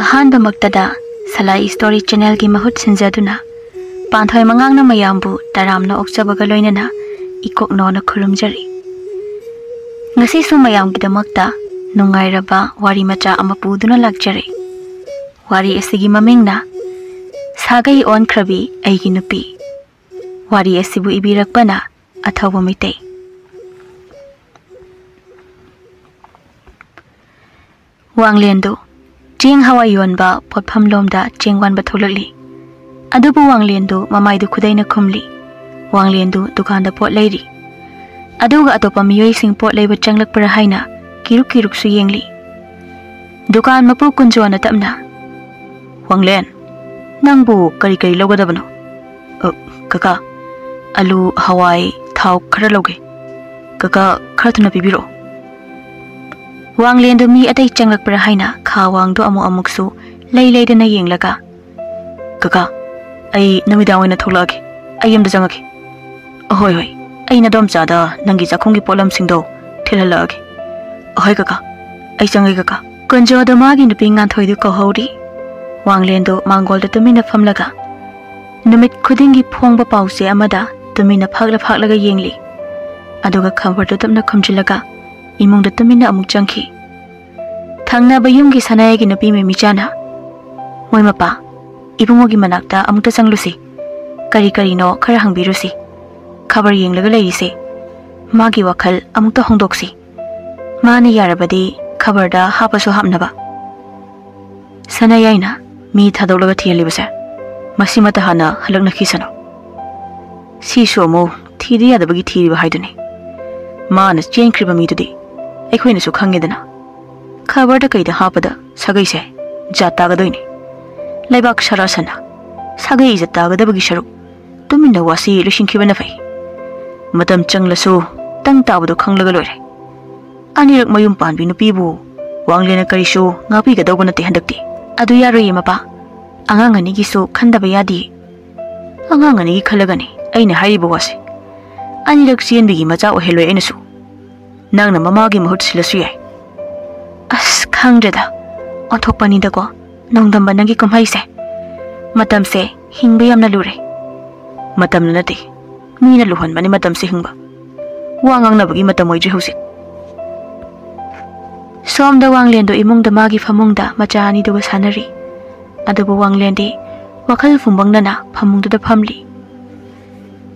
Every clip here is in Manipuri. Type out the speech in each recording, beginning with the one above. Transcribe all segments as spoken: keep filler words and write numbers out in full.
ꯑꯍꯥꯟꯕꯃꯛꯇꯗ ꯁꯂꯥꯏ ꯁ꯭ꯇꯣꯔꯤ ꯆꯦꯅꯦꯜꯒꯤ ꯃꯍꯨꯠ ꯁꯤꯟꯖꯗꯨꯅ ꯄꯥꯟꯊꯣꯏ ꯃꯉꯥꯡꯅ ꯃꯌꯥꯝꯕꯨ ꯇꯔꯥꯝꯅ ꯑꯣꯛꯆꯕꯒ ꯂꯣꯏꯅꯅ ꯏꯀꯣꯛꯅꯣꯅ ꯈꯨꯔꯨꯝꯖꯔꯤ꯫ ꯉꯁꯤꯁꯨ ꯃꯌꯥꯝꯒꯤꯗꯃꯛꯇ ꯅꯨꯡꯉꯥꯏꯔꯕ ꯋꯥꯔꯤ ꯃꯆꯥ ꯑꯃ ꯄꯨꯗꯨꯅ ꯂꯥꯛꯆꯔꯤ꯫ ꯋꯥꯔꯤ ꯑꯁꯤꯒꯤ ꯃꯃꯤꯡꯅ ꯁꯥꯒꯩ ꯑꯣꯟꯈ꯭ꯔꯕꯤ ꯑꯩꯒꯤ ꯅꯨꯄꯤ꯫ ꯋꯥꯔꯤ ꯑꯁꯤꯕꯨ ꯏꯕꯤꯔꯛꯄꯅ ꯑꯊꯧꯕ ꯃꯩꯇꯩ꯫ ꯋꯥꯡꯂꯦꯟꯗꯨ ꯆꯦꯡ ꯍꯋꯥꯏ ꯌꯣꯟꯕ ꯄꯣꯠꯐꯝꯂꯣꯝꯗ ꯆꯦꯡ ꯋꯥꯟꯕ ꯊꯣꯛꯂꯛꯂꯤ꯫ ꯑꯗꯨꯕꯨ ꯋꯥꯡꯂꯦꯟꯗꯨ ꯃꯃꯥꯏꯗꯨ ꯈꯨꯗꯩꯅ ꯈꯨꯝꯂꯤ꯫ ꯋꯥꯡꯂꯦꯟꯗꯨ ꯗꯨꯀꯥꯟꯗ ꯄꯣꯠ ꯂꯩꯔꯤ꯫ ꯑꯗꯨꯒ ꯑꯇꯣꯞꯄ ꯃꯤꯑꯣꯏꯁꯤꯡ ꯄꯣꯠ ꯂꯩꯕ ꯆꯪꯂꯛꯄ꯭ꯔꯥ ꯍꯥꯏꯅ ꯀꯤꯔꯨꯛ ꯀꯤꯔꯨꯛꯁꯨ ꯌꯦꯡꯂꯤ꯫ ꯗꯨꯀꯥꯟ ꯃꯄꯨ ꯀꯨꯟꯖꯣꯅ ꯇꯞꯅ, "ꯋꯥꯡꯂꯦꯟ, ꯅꯪꯕꯨ ꯀꯔꯤ ꯀꯔꯤ ꯂꯧꯒꯗꯕꯅꯣ?" "ꯑ, ꯀꯀꯥ, ꯑꯂꯨ, ꯍꯋꯥꯏ, ꯊꯥꯎ ꯈꯔ ꯂꯧꯒꯦ꯫ ꯀꯀꯥ, ꯈꯔ ꯊꯨꯅ ꯄꯤꯕꯤꯔꯛꯑꯣ꯫" ꯋꯥꯡꯂꯦꯟꯗꯨ ꯃꯤ ꯑꯇꯩ ꯆꯪꯂꯛꯄ꯭ꯔꯥ ꯍꯥꯏꯅ ꯈꯥ ꯋꯥꯡꯗꯨ ꯑꯃꯨꯛ ꯑꯃꯨꯛꯁꯨ ꯂꯩ ꯂꯩꯗꯅ ꯌꯦꯡꯂꯒ, "ꯀꯀꯥ, ꯑꯩ ꯅꯨꯃꯤꯗꯥꯡ ꯑꯣꯏꯅ ꯊꯣꯛꯂꯛꯑꯒꯦ꯫ ꯑꯩ ꯌꯨꯝꯗ ꯆꯪꯉꯛꯀꯦ꯫" "ꯑꯍꯣꯏ, ꯍꯣꯏ, ꯑꯩ ꯅꯗꯣꯝꯆꯥꯗ ꯅꯪꯒꯤ ꯆꯥꯛꯈꯨꯝꯒꯤ ꯄꯣꯠꯂꯝꯁꯤꯡꯗꯣ ꯊꯤꯜꯍꯜꯂꯛꯑꯒꯦ꯫" "ꯑꯍꯣꯏ ꯀꯀꯥ, ꯑꯩ ꯆꯪꯉꯦ ꯀꯀꯥ꯫" ꯀꯨꯟꯖꯣꯗꯣ ꯃꯥꯒꯤ ꯅꯨꯄꯤ ꯉꯥꯟꯊꯣꯏꯗꯨ ꯀꯧꯍꯧꯔꯤ꯫ ꯋꯥꯡꯂꯦꯟꯗꯣ ꯃꯥꯡꯒꯣꯜꯗ ꯇꯨꯃꯤꯟꯅ ꯐꯝꯂꯒ ꯅꯨꯃꯤꯠ ꯈꯨꯗꯤꯡꯒꯤ ꯐꯣꯡꯕ ꯄꯥꯎꯆꯦ ꯑꯃꯗ ꯇꯨꯃꯤꯟꯅ ꯐꯥꯛꯂ ꯐꯥꯛꯂꯒ ꯌꯦꯡꯂꯤ꯫ ꯑꯗꯨꯒ ꯈꯕꯔꯗꯨ ꯇꯞꯅ ꯈꯨꯝꯖꯤꯜꯂꯒ ꯏꯃꯨꯡꯗ ꯇꯨꯃꯤꯟꯅ ꯑꯃꯨꯛ ꯆꯪꯈꯤ꯫ ꯊꯪꯅꯕ ꯌꯨꯝꯒꯤ ꯁꯅꯥꯌꯥꯏꯒꯤ ꯅꯨꯄꯤ ꯃꯦꯃꯤꯆꯥꯅ, "ꯃꯣꯏ ꯃꯄꯥ, ꯏꯕꯨꯡꯉꯣꯒꯤ ꯃꯅꯥꯛꯇ ꯑꯃꯨꯛꯇ ꯆꯪꯂꯨꯁꯤ꯫ ꯀꯔꯤ ꯀꯔꯤꯅꯣ ꯈꯔ ꯍꯪꯕꯤꯔꯨꯁꯤ꯫ ꯈꯕꯔ ꯌꯦꯡꯂꯒ ꯂꯩꯔꯤꯁꯦ꯫ ꯃꯥꯒꯤ ꯋꯥꯈꯜ ꯑꯃꯨꯛꯇ ꯍꯣꯡꯗꯣꯛꯁꯤ꯫ ꯃꯥꯅ ꯌꯥꯔꯕꯗꯤ ꯈꯕꯔꯗ ꯍꯥꯞꯄꯁꯨ ꯍꯥꯞꯅꯕ꯫" ꯁꯅꯥꯌꯥꯏꯅ, "ꯃꯤ ꯊꯥꯗꯣꯛꯂꯒ ꯊꯤꯍꯜꯂꯤꯕꯁꯦ, ꯃꯁꯤꯃꯇ ꯍꯥꯟꯅ ꯍꯜꯂꯛꯅꯈꯤꯁꯅꯨ꯫ ꯁꯤꯁꯨ ꯑꯃꯨꯛ ꯊꯤꯗ ꯌꯥꯗꯕꯒꯤ ꯊꯤꯔꯤꯕ ꯍꯥꯏꯗꯨꯅꯤ꯫ ꯃꯥꯅ ꯆꯦꯟꯈ꯭ꯔꯤꯕ ꯃꯤꯗꯨꯗꯤ ꯑꯩꯈꯣꯏꯅꯁꯨ ꯈꯪꯉꯦꯗꯅ꯫ ꯈꯕꯔꯗ ꯀꯩꯗ ꯍꯥꯞꯄꯗ ꯁꯥꯒꯩꯁꯦ ꯖꯥꯠ ꯇꯥꯒꯗꯣꯏꯅꯤ꯫ ꯂꯩꯕꯥꯛ ꯁꯔꯥ ꯁꯟꯅ ꯁꯥꯒꯩ ꯏꯖꯠ ꯇꯥꯒꯗꯕꯒꯤ ꯁꯔꯨꯛ ꯇꯨꯃꯤꯟꯅ ꯋꯥꯁꯤ ꯂꯣꯏꯁꯤꯟꯈꯤꯕꯅ ꯐꯩ꯫ ꯃꯇꯝ ꯆꯪꯂꯁꯨ ꯇꯪ ꯇꯥꯕꯗꯣ ꯈꯪꯂꯒ ꯂꯣꯏꯔꯦ꯫ ꯑꯅꯤꯔꯛ ꯃꯌꯨꯝ ꯄꯥꯟꯕꯤ ꯅꯨꯄꯤꯕꯨ ꯋꯥꯡꯂꯦꯟꯅ ꯀꯔꯤꯁꯨ ꯉꯥꯛꯄꯤꯒꯗꯧꯕ ꯅꯠꯇꯦ ꯍꯟꯗꯛꯇꯤ꯫" "ꯑꯗꯨ ꯌꯥꯔꯣꯏꯌꯦ ꯃꯄꯥ꯫ ꯑꯉꯥꯡ ꯑꯅꯤꯒꯤꯁꯨ ꯈꯟꯗꯕ ꯌꯥꯗꯦ꯫" "ꯑꯉꯥꯡ ꯑꯅꯤꯒꯤ ꯈꯜꯂꯒꯅꯤ ꯑꯩꯅ ꯍꯥꯏꯔꯤꯕ ꯋꯥꯁꯦ꯫ ꯑꯅꯤꯔꯛ ꯆꯦꯟꯕꯤꯒꯤ ꯃꯆꯥ ꯑꯣꯏꯍꯜꯂꯣꯏ ꯑꯩꯅꯁꯨ꯫ ꯅꯪꯅ ꯃꯃꯥꯒꯤ ꯃꯍꯨꯠ ꯁꯤꯜꯂꯁꯨ ꯌꯥꯏ꯫" "ꯑꯁ, ꯈꯪꯗ꯭ꯔꯦꯗ꯫ ꯑꯣꯟꯊꯣꯛꯄꯅꯤꯗꯀꯣ꯫ ꯅꯣꯡꯗꯝꯕ, ꯅꯪꯒꯤ ꯀꯨꯝꯍꯩꯁꯦ, ꯃꯇꯝꯁꯦ ꯍꯤꯡꯕ ꯌꯥꯝꯅ ꯂꯨꯔꯦ꯫ ꯃꯇꯝꯅ ꯅꯠꯇꯦ, ꯃꯤꯅ ꯂꯨꯍꯟꯕꯅꯤ ꯃꯇꯝꯁꯦ ꯍꯤꯡꯕ꯫ ꯋꯥ ꯉꯥꯡꯅꯕꯒꯤ ꯃꯇꯝ ꯑꯣꯏꯗ꯭ꯔꯤ ꯍꯧꯖꯤꯛ꯫ ꯁꯣꯝꯗ ꯋꯥꯡꯂꯦꯟꯗꯣ ꯏꯃꯨꯡꯗ ꯃꯥꯒꯤ ꯐꯃꯨꯡꯗ ꯃꯆꯥ ꯑꯅꯤꯗꯨꯒ ꯁꯥꯟꯅꯔꯤ꯫ ꯑꯗꯨꯕꯨ ꯋꯥꯡꯂꯦꯟꯗꯤ ꯋꯥꯈꯜ ꯐꯨꯝꯕꯪꯅꯅ ꯐꯃꯨꯡꯗꯨꯗ ꯐꯝꯂꯤ꯫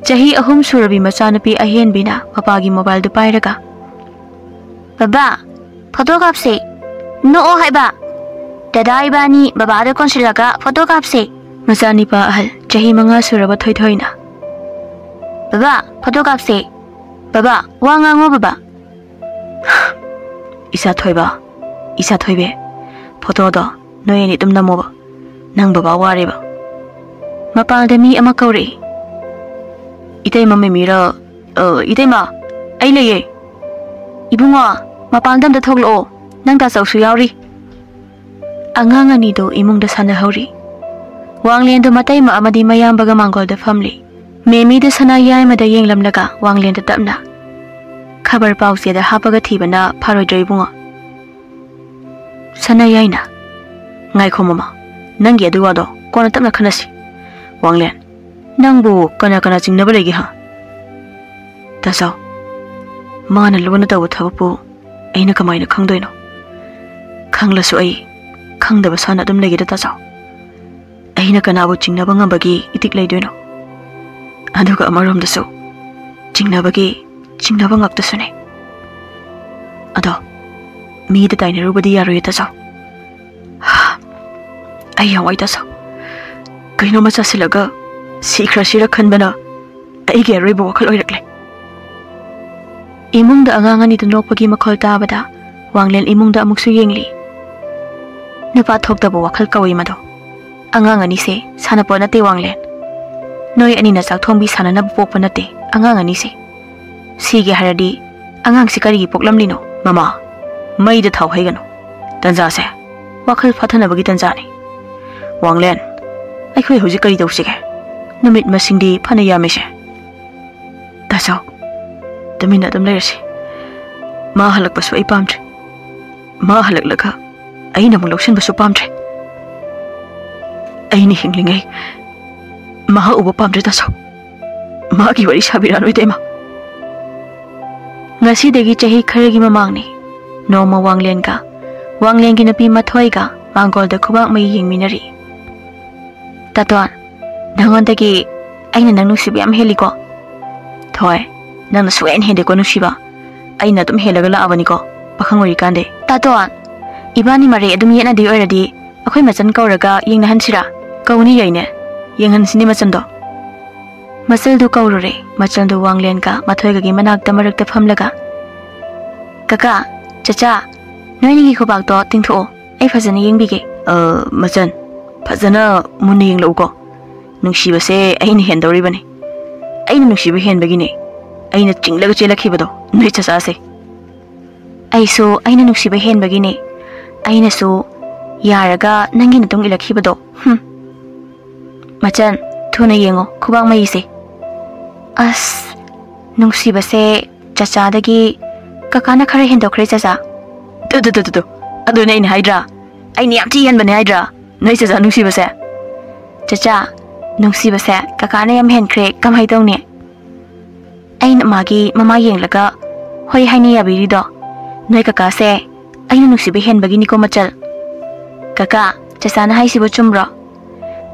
ꯆꯍꯤ ꯑꯍꯨꯝ ꯁꯨꯔꯕꯤ ꯃꯆꯥꯅꯨꯄꯤ ꯑꯍꯦꯟꯕꯤꯅ ꯃꯄꯥꯒꯤ ꯃꯣꯕꯥꯏꯜꯗꯨ ꯄꯥꯏꯔꯒ, "ꯕꯕꯥ, ꯐꯣꯇꯣ ꯀꯥꯞꯁꯦ꯫ ꯅꯣꯛꯑꯣ ꯍꯥꯏꯕ꯫ ꯗꯗꯥ ꯏꯕꯥꯅꯤ ꯕꯕꯥꯗ ꯀꯣꯟꯁꯤꯜꯂꯒ ꯐꯣꯇꯣ ꯀꯥꯞꯁꯦ꯫" ꯃꯆꯥꯅꯤꯄꯥ ꯑꯍꯜ ꯆꯍꯤ ꯃꯉꯥ ꯁꯨꯔꯕ ꯊꯣꯏꯊꯣꯏꯅ, "ꯕꯕꯥ, ꯐꯣꯇꯣ ꯀꯥꯞꯁꯦ꯫ ꯕꯕꯥ, ꯋꯥ ꯉꯥꯡꯉꯣ ꯕꯕꯥ꯫" "ꯏꯆꯥ ꯊꯣꯏꯕ, ꯏꯆꯥ ꯊꯣꯏꯕꯤ, ꯐꯣꯇꯣꯗꯣ ꯅꯣꯏ ꯑꯅꯤ ꯑꯗꯨꯝ ꯅꯝꯃꯣꯕ꯫ ꯅꯪ ꯕꯕꯥ ꯋꯥꯔꯦꯕ꯫" ꯃꯄꯥꯟꯗ ꯃꯤ ꯑꯃ ꯀꯧꯔꯛꯏ꯫ "ꯏꯇꯩꯃ ꯃꯤꯃꯤꯔ? ꯑ, ꯏꯇꯩꯃ, ꯑꯩ ꯂꯩꯌꯦ꯫" "ꯏꯕꯨꯡꯉꯣ, ꯃꯄꯥꯟꯗ ꯑꯝꯇ ꯊꯣꯛꯂꯛꯑꯣ, ꯅꯪ ꯇꯥꯆꯧꯁꯨ ꯌꯥꯎꯔꯤ꯫" ꯑꯉꯥꯡ ꯑꯅꯤꯗꯨ ꯏꯃꯨꯡꯗ ꯁꯥꯟꯅꯍꯧꯔꯤ꯫ ꯋꯥꯡꯂꯦꯟꯗꯨ ꯃꯇꯩꯃ ꯑꯃꯗꯤ ꯃꯌꯥꯝꯕꯒ ꯃꯥꯡꯒꯣꯜꯗ ꯐꯝꯂꯤ꯫ ꯃꯦꯃꯤꯗ ꯁꯅꯥ ꯌꯥꯏꯃꯗ ꯌꯦꯡꯂꯝꯂꯒ ꯋꯥꯡꯂꯦꯟꯗ ꯇꯞꯅ, "ꯈꯕꯔ ꯄꯥꯎꯆꯦꯗ ꯍꯥꯞꯄꯒ ꯊꯤꯕꯅ ꯐꯔꯣꯏꯗ꯭ꯔꯣ ꯏꯕꯨꯡꯉꯣ?" ꯁꯅꯥ ꯌꯥꯏꯅ, "ꯉꯥꯏꯈꯣ ꯃꯃꯥ, ꯅꯪꯒꯤ ꯑꯗꯨ ꯋꯥꯗꯣ ꯀꯣꯟꯅ ꯇꯞꯅ ꯈꯟꯅꯁꯤ꯫ ꯋꯥꯡꯂꯦꯟ, ꯅꯪꯕꯨ ꯀꯅꯥ ꯀꯅꯥ ꯆꯤꯡꯅꯕ ꯂꯩꯒꯦ ꯍꯥ?" "ꯇꯥꯆꯧ, ꯃꯥꯅ ꯂꯣꯟꯅ ꯇꯧꯕ ꯊꯕꯛꯄꯨ ꯑꯩꯅ ꯀꯃꯥꯏꯅ ꯈꯪꯗꯣꯏꯅꯣ? ꯈꯪꯂꯁꯨ ꯑꯩ ꯈꯪꯗꯕ ꯁꯥꯅ ꯑꯗꯨꯝ ꯂꯩꯒꯦꯗ ꯇꯥꯆꯧ꯫ ꯑꯩꯅ ꯀꯅꯥꯕꯨ ꯆꯤꯡꯅꯕ ꯉꯝꯕꯒꯤ ꯏꯇꯤꯛ ꯂꯩꯗꯣꯏꯅꯣ? ꯑꯗꯨꯒ ꯑꯃꯔꯣꯝꯗꯁꯨ ꯆꯤꯡꯅꯕꯒꯤ ꯆꯤꯡꯅꯕ ꯉꯥꯛꯇꯁꯨꯅꯦ꯫ ꯑꯗꯣ ꯃꯤꯗ ꯇꯥꯏꯅꯔꯨꯕꯗꯤ ꯌꯥꯔꯣꯏꯌꯦ ꯇꯥꯆꯧ꯫ ꯑꯩ ꯌꯥꯝ ꯋꯥꯏ ꯇꯥꯆꯧ꯫ ꯀꯩꯅꯣꯝꯃ ꯆꯥꯁꯤꯜꯂꯒ ꯁꯤꯈ꯭ꯔꯁꯤꯔ ꯈꯟꯕꯅ ꯑꯩꯒꯤ ꯑꯔꯣꯏꯕ ꯋꯥꯈꯜ ꯑꯣꯏꯔꯛꯂꯦ꯫" ꯏꯃꯨꯡꯗ ꯑꯉꯥꯡ ꯑꯅꯤꯗꯨ ꯅꯣꯛꯄꯒꯤ ꯃꯈꯣꯜ ꯇꯥꯕꯗ ꯋꯥꯡꯂꯦꯟ ꯏꯃꯨꯡꯗ ꯑꯃꯨꯛꯁꯨ ꯌꯦꯡꯂꯤ꯫ "ꯅꯨꯄꯥ ꯊꯣꯛꯇꯕ ꯋꯥꯈꯜ ꯀꯧꯏ ꯃꯗꯣ꯫ ꯑꯉꯥꯡ ꯑꯅꯤꯁꯦ ꯁꯥꯟꯅꯄꯣꯠ ꯅꯠꯇꯦ ꯋꯥꯡꯂꯦꯟ꯫ ꯅꯣꯏ ꯑꯅꯤꯅ ꯆꯥꯛ ꯊꯣꯡꯕꯤ ꯁꯥꯟꯅꯅꯕ ꯄꯣꯛꯄ ꯅꯠꯇꯦ ꯑꯉꯥꯡ ꯑꯅꯤꯁꯦ꯫ ꯁꯤꯒꯦ ꯍꯥꯏꯔꯗꯤ ꯑꯉꯥꯡꯁꯤ ꯀꯔꯤꯒꯤ ꯄꯣꯛꯂꯝꯂꯤꯅꯣ?" "ꯃꯃꯥ, ꯃꯩꯗ ꯊꯥꯎ ꯍꯩꯒꯅꯨ꯫ ꯇꯟꯖꯥꯁꯦ ꯋꯥꯈꯜ ꯐꯥꯊꯅꯕꯒꯤ ꯇꯟꯖꯥꯅꯤ꯫ ꯋꯥꯡꯂꯦꯟ, ꯑꯩꯈꯣꯏ ꯍꯧꯖꯤꯛ ꯀꯔꯤ ꯇꯧꯁꯤꯒꯦ? ꯅꯨꯃꯤꯠ ꯃꯁꯤꯡꯗꯤ ꯐꯅ ꯌꯥꯝꯃꯤꯁꯦ꯫" "ꯇꯥꯆꯧ, ꯇꯨꯃꯤꯟꯅ ꯑꯗꯨꯝ ꯂꯩꯔꯁꯤ꯫ ꯃꯥ ꯍꯜꯂꯛꯄꯁꯨ ꯑꯩ ꯄꯥꯝꯗ꯭ꯔꯦ꯫ ꯃꯥ ꯍꯜꯂꯛꯂꯒ ꯑꯩꯅ ꯑꯃꯨꯛ ꯂꯧꯁꯤꯟꯕꯁꯨ ꯄꯥꯝꯗ꯭ꯔꯦ꯫" ꯑꯩꯅ ꯍꯤꯡꯂꯤꯉꯩ ꯃꯍꯥꯛ ꯎꯕ ꯄꯥꯝꯗ꯭ꯔꯦ ꯇꯥꯆꯧ꯫ ꯃꯍꯥꯛꯀꯤ ꯋꯥꯔꯤ ꯁꯥꯕꯤꯔꯛꯑꯅꯨ ꯏꯇꯩꯃ꯫ ꯉꯁꯤꯗꯒꯤ ꯆꯍꯤ ꯈꯔꯒꯤ ꯃꯃꯥꯡꯅꯤ꯫ ꯅꯣꯡꯃ ꯋꯥꯡꯂꯦꯟꯒ ꯋꯥꯡꯂꯦꯟꯒꯤ ꯅꯨꯄꯤ ꯃꯊꯣꯏꯒ ꯃꯥꯡꯒꯣꯜꯗ ꯈꯨꯕꯥꯛ ꯃꯩ ꯌꯦꯡꯃꯤꯟꯅꯔꯤ꯫ "ꯇꯥꯇꯣꯟ, ꯅꯉꯣꯟꯗꯒꯤ ꯑꯩꯅ ꯅꯪ ꯅꯨꯡꯁꯤꯕ ꯌꯥꯝ ꯍꯦꯜꯂꯤꯀꯣ?" "ꯊꯣꯏ, ꯅꯪꯅ ꯁꯨꯛꯍꯦꯟ ꯍꯦꯟꯗꯦꯀꯣ ꯅꯨꯡꯁꯤꯕ꯫ ꯑꯩꯅ ꯑꯗꯨꯝ ꯍꯦꯜꯂꯒ ꯂꯥꯛꯑꯕꯅꯤꯀꯣ ꯄꯥꯈꯪ ꯑꯣꯏꯔꯤꯀꯥꯟꯗꯩ꯫ ꯇꯥꯇꯣꯟ, ꯏꯕꯥꯅꯤ ꯃꯔꯩ ꯑꯗꯨꯝ ꯌꯦꯠꯅꯗꯣꯏ ꯑꯣꯏꯔꯗꯤ ꯑꯩꯈꯣꯏ ꯃꯆꯟ ꯀꯧꯔꯒ ꯌꯦꯡꯅꯍꯟꯁꯤꯔꯥ?" "ꯀꯧꯅꯤ ꯌꯥꯏꯅꯦ, ꯌꯦꯡꯍꯟꯁꯤꯅꯦ ꯃꯆꯟꯗꯣ꯫" ꯃꯆꯜꯗꯨ ꯀꯧꯔꯨꯔꯦ꯫ ꯃꯆꯜꯗꯨ ꯋꯥꯡꯂꯦꯟꯒ ꯃꯊꯣꯏꯒꯒꯤ ꯃꯅꯥꯛꯇ ꯃꯔꯛꯇ ꯐꯝꯂꯒ, "ꯀꯀꯥ, ꯆꯆꯥ, ꯅꯣꯏꯅꯤꯒꯤ ꯈꯨꯕꯥꯛꯇꯣ ꯇꯤꯡꯊꯣꯛꯑꯣ, ꯑꯩ ꯐꯖꯅ ꯌꯦꯡꯕꯤꯒꯦ꯫" "ꯑ, ꯃꯆꯟ, ꯐꯖꯅ ꯃꯨꯟꯅ ꯌꯦꯡꯂꯛꯎꯀꯣ꯫ ꯅꯨꯡꯁꯤꯕꯁꯦ ꯑꯩꯅ ꯍꯦꯟꯗꯧꯔꯤꯕꯅꯤ꯫ ꯑꯩꯅ ꯅꯨꯡꯁꯤꯕ ꯍꯦꯟꯕꯒꯤꯅꯦ ꯑꯩꯅ ꯆꯤꯡꯂꯒ ꯆꯦꯜꯂꯛꯈꯤꯕꯗꯣ ꯅꯣꯏ ꯆꯆꯥꯁꯦ꯫" "ꯑꯩꯁꯨ ꯑꯩꯅ ꯅꯨꯡꯁꯤꯕ ꯍꯦꯟꯕꯒꯤꯅꯦ ꯑꯩꯅꯁꯨ ꯌꯥꯔꯒ ꯅꯪꯒꯤ ꯅꯇꯨꯡ ꯏꯜꯂꯛꯈꯤꯕꯗꯣ꯫ ꯍꯨꯝ꯫ ꯃꯆꯟ, ꯊꯨꯅ ꯌꯦꯡꯉꯣ ꯈꯨꯕꯥꯛ ꯃꯩꯁꯦ꯫" "ꯑꯁ, ꯅꯨꯡꯁꯤꯕꯁꯦ ꯆꯆꯥꯗꯒꯤ ꯀꯀꯥꯅ ꯈꯔ ꯍꯦꯟꯗꯣꯛꯈ꯭ꯔꯦ ꯆꯆꯥ꯫" "ꯇꯨ, ꯇꯨ, ꯇꯨ, ꯇꯨ, ꯇꯨ꯫ ꯑꯗꯨꯅꯦ ꯑꯩꯅ ꯍꯥꯏꯗ꯭ꯔꯥ? ꯑꯩꯅ ꯌꯥꯝ ꯊꯤ ꯍꯦꯟꯕꯅꯦ ꯍꯥꯏꯗ꯭ꯔꯥ? ꯅꯣꯏ ꯆꯆꯥ ꯅꯨꯡꯁꯤꯕꯁꯦ꯫" "ꯆꯆꯥ, ꯅꯨꯡꯁꯤꯕꯁꯦ ꯀꯀꯥꯅ ꯌꯥꯝ ꯍꯦꯟꯈ꯭ꯔꯦ, ꯀꯃꯥꯏ ꯇꯧꯅꯤ?" ꯑꯩꯅ ꯃꯥꯒꯤ ꯃꯃꯥ ꯌꯦꯡꯂꯒ ꯍꯣꯏ ꯍꯥꯏꯅ ꯌꯥꯕꯤꯔꯤꯗꯣ ꯅꯣꯏ ꯀꯀꯥꯁꯦ ꯑꯩꯅ ꯅꯨꯡꯁꯤꯕ ꯍꯦꯟꯕꯒꯤꯅꯤꯀꯣ ꯃꯆꯜ꯫ "ꯀꯀꯥ, ꯆꯆꯥꯅ ꯍꯥꯏꯁꯤꯕꯨ ꯆꯨꯝꯕ꯭ꯔꯣ?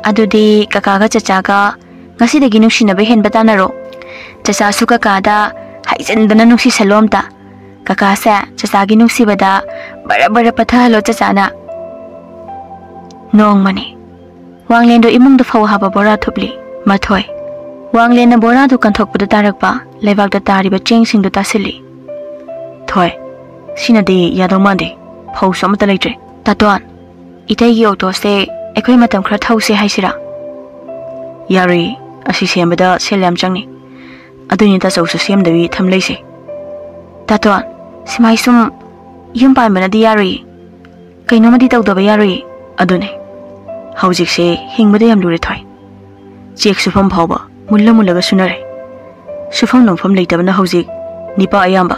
ꯑꯗꯨꯗꯤ ꯀꯀꯥꯒ ꯆꯆꯥꯒ ꯉꯁꯤꯗꯒꯤ ꯅꯨꯡꯁꯤꯅꯕ ꯍꯦꯟꯕ ꯇꯥꯟꯅꯔꯣ꯫ ꯆꯆꯥꯁꯨ ꯀꯀꯥꯗ ꯍꯥꯏꯖꯤꯟꯗꯅ ꯅꯨꯡꯁꯤꯁꯜꯂꯣ ꯑꯝꯇ꯫ ꯀꯀꯥꯁꯦ ꯆꯆꯥꯒꯤ ꯅꯨꯡꯁꯤꯕꯗ ꯕꯔ ꯕꯔ ꯄꯠꯊꯍꯜꯂꯣ ꯆꯆꯥꯅ꯫" ꯅꯣꯡꯃꯅꯤ꯫ ꯋꯥꯡꯂꯦꯟꯗꯣ ꯏꯃꯨꯡꯗ ꯐꯧ ꯍꯥꯞꯄ ꯕꯣꯔꯥ ꯊꯨꯞꯂꯤ꯫ ꯃꯊꯣꯏ꯫ ꯋꯥꯡꯂꯦꯟꯅ ꯕꯣꯔꯥꯗꯨ ꯀꯟꯊꯣꯛꯄꯗ ꯇꯥꯔꯛꯄ ꯂꯩꯕꯥꯛꯇ ꯇꯥꯔꯤꯕ ꯆꯦꯡꯁꯤꯡꯗꯨ ꯇꯥꯁꯤꯜꯂꯤ꯫ "ꯊꯣꯏ, ꯁꯤꯅꯗꯤ ꯌꯥꯗꯧ ꯃꯥꯟꯗꯦ꯫ ꯐꯧꯁꯨ ꯑꯃꯠꯇ ꯂꯩꯇ꯭ꯔꯦ꯫" "ꯇꯥꯇꯣꯟ, ꯏꯇꯩꯒꯤ ꯑꯣꯇꯣꯁꯦ ꯑꯩꯈꯣꯏ ꯃꯇꯝ ꯈꯔ ꯊꯧꯁꯦ ꯍꯥꯏꯁꯤꯔꯥ?" "ꯌꯥꯔꯣꯏꯌꯦ, ꯑꯁꯤ ꯁꯦꯝꯕꯗ ꯁꯦꯜ ꯌꯥꯝ ꯆꯪꯅꯤ꯫ ꯑꯗꯨꯏꯅꯦ ꯇꯥꯆꯧꯁꯨ ꯁꯦꯝꯗꯕꯤ ꯊꯝ ꯂꯩꯁꯦ꯫" "ꯇꯥꯇꯣꯟ, ꯁꯨꯃꯥꯏ ꯁꯨꯝ ꯌꯨꯝ ꯄꯥꯟꯕꯅꯗꯤ ꯌꯥꯔꯣꯏꯌꯦ꯫ ꯀꯩꯅꯣꯝꯃꯗꯤ ꯇꯧꯗꯕ ꯌꯥꯔꯣꯏꯌꯦ꯫" "ꯑꯗꯨꯅꯦ, ꯍꯧꯖꯤꯛꯁꯦ ꯍꯤꯡꯕꯗ ꯌꯥꯝ ꯂꯨꯔꯦ ꯊꯣꯏ꯫ ꯆꯦꯛ ꯁꯨꯐꯝ ꯐꯥꯎꯕ ꯃꯨꯜꯂ ꯃꯨꯜꯂꯒ ꯁꯨꯅꯔꯦ꯫ ꯁꯨꯐꯝ ꯅꯣꯝꯐꯝ ꯂꯩꯇꯕꯅ ꯍꯧꯖꯤꯛ ꯅꯤꯄꯥ ꯑꯌꯥꯝꯕ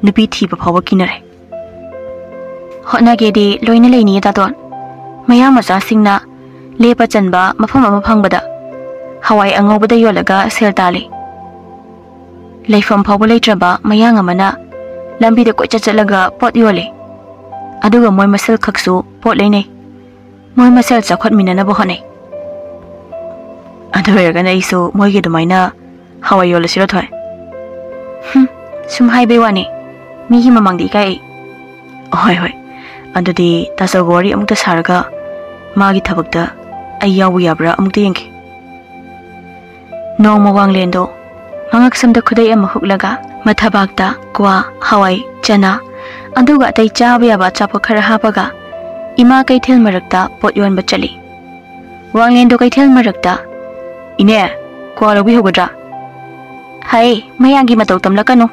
ꯅꯨꯄꯤ ꯊꯤꯕ ꯐꯥꯎꯕ ꯀꯤꯅꯔꯦ꯫" "ꯍꯣꯠꯅꯒꯦꯗꯤ ꯂꯣꯏꯅ ꯂꯩꯅꯤꯌꯦ ꯇꯥꯇꯣꯟ꯫ ꯃꯌꯥꯡ ꯃꯆꯥꯁꯤꯡꯅ ꯂꯦꯞꯄ ꯆꯟꯕ ꯃꯐꯝ ꯑꯃ ꯐꯪꯕꯗ ꯍꯋꯥꯏ ꯑꯉꯧꯕꯗ ꯌꯣꯜꯂꯒ ꯁꯦꯜ ꯇꯥꯜꯂꯤ꯫ ꯂꯩꯐꯝ ꯐꯥꯎꯕ ꯂꯩꯇ꯭ꯔꯕ ꯃꯌꯥꯡ ꯑꯃꯅ ꯂꯝꯕꯤꯗ ꯀꯣꯏꯆꯠ ꯆꯠꯂꯒ ꯄꯣꯠ ꯌꯣꯜꯂꯤ꯫ ꯑꯗꯨꯒ ꯃꯣꯏ ꯃꯁꯦꯜ ꯈꯛꯁꯨ ꯄꯣꯠ ꯂꯩꯅꯩ꯫ ꯃꯣꯏ ꯃꯁꯦꯜ ꯆꯥꯎꯈꯠꯃꯤꯟꯅꯅꯕ ꯍꯣꯠꯅꯩ꯫ ꯑꯗꯨ ꯑꯣꯏꯔꯒꯅ ꯑꯩꯁꯨ ꯃꯣꯏꯒꯤ ꯑꯗꯨꯃꯥꯏꯅ ꯍꯋꯥꯏ ꯌꯣꯜꯂꯁꯤꯔꯣ, ꯊꯣꯏ? ꯍꯨꯝ, ꯁꯨꯝ ꯍꯥꯏꯕꯩ ꯋꯥꯅꯤ꯫ ꯃꯤꯒꯤ ꯃꯃꯥꯡꯗ ꯏꯀꯥꯏ ꯑꯩ꯫ ꯍꯣꯏ, ꯍꯣꯏ꯫ ꯑꯗꯨꯗꯤ ꯇꯥꯆꯧꯒ ꯋꯥꯔꯤ ꯑꯃꯨꯛꯇ ꯁꯥꯔꯒ ꯃꯥꯒꯤ ꯊꯕꯛꯇ ꯑꯩ ꯌꯥꯎꯕ ꯌꯥꯕ꯭ꯔꯥ ꯑꯃꯨꯛꯇ ꯌꯦꯡꯒꯦ꯫ ꯅꯣꯡꯃ ꯋꯥꯡꯂꯦꯟꯗꯣ ꯃꯉꯛꯁꯝꯗ ꯈꯨꯗꯩ ꯑꯃ ꯍꯨꯛꯂꯒ ꯃꯊꯕꯥꯛꯇ ꯀ꯭ꯋꯥ, ꯍꯋꯥꯏ, ꯆꯅꯥ, ꯑꯗꯨꯒ ꯑꯇꯩ ꯆꯥꯕ ꯌꯥꯕ ꯑꯆꯥꯄꯣꯠ ꯈꯔ ꯍꯥꯞꯄꯒ ꯏꯃꯥ ꯀꯩꯊꯦꯜ ꯃꯔꯛꯇ ꯄꯣꯠ ꯌꯣꯟꯕ ꯆꯠꯂꯤ꯫ ꯋꯥꯡꯂꯦꯟꯗꯣ ꯀꯩꯊꯦꯜ ꯃꯔꯛꯇ, "ꯏꯅꯦ, ꯀ꯭ꯋꯥ ꯂꯧꯕꯤꯍꯧꯒꯗ꯭ꯔꯥ?" "ꯍꯩ, ꯃꯌꯥꯡꯒꯤ ꯃꯇꯧ ꯇꯝꯂꯛꯀꯅꯨ꯫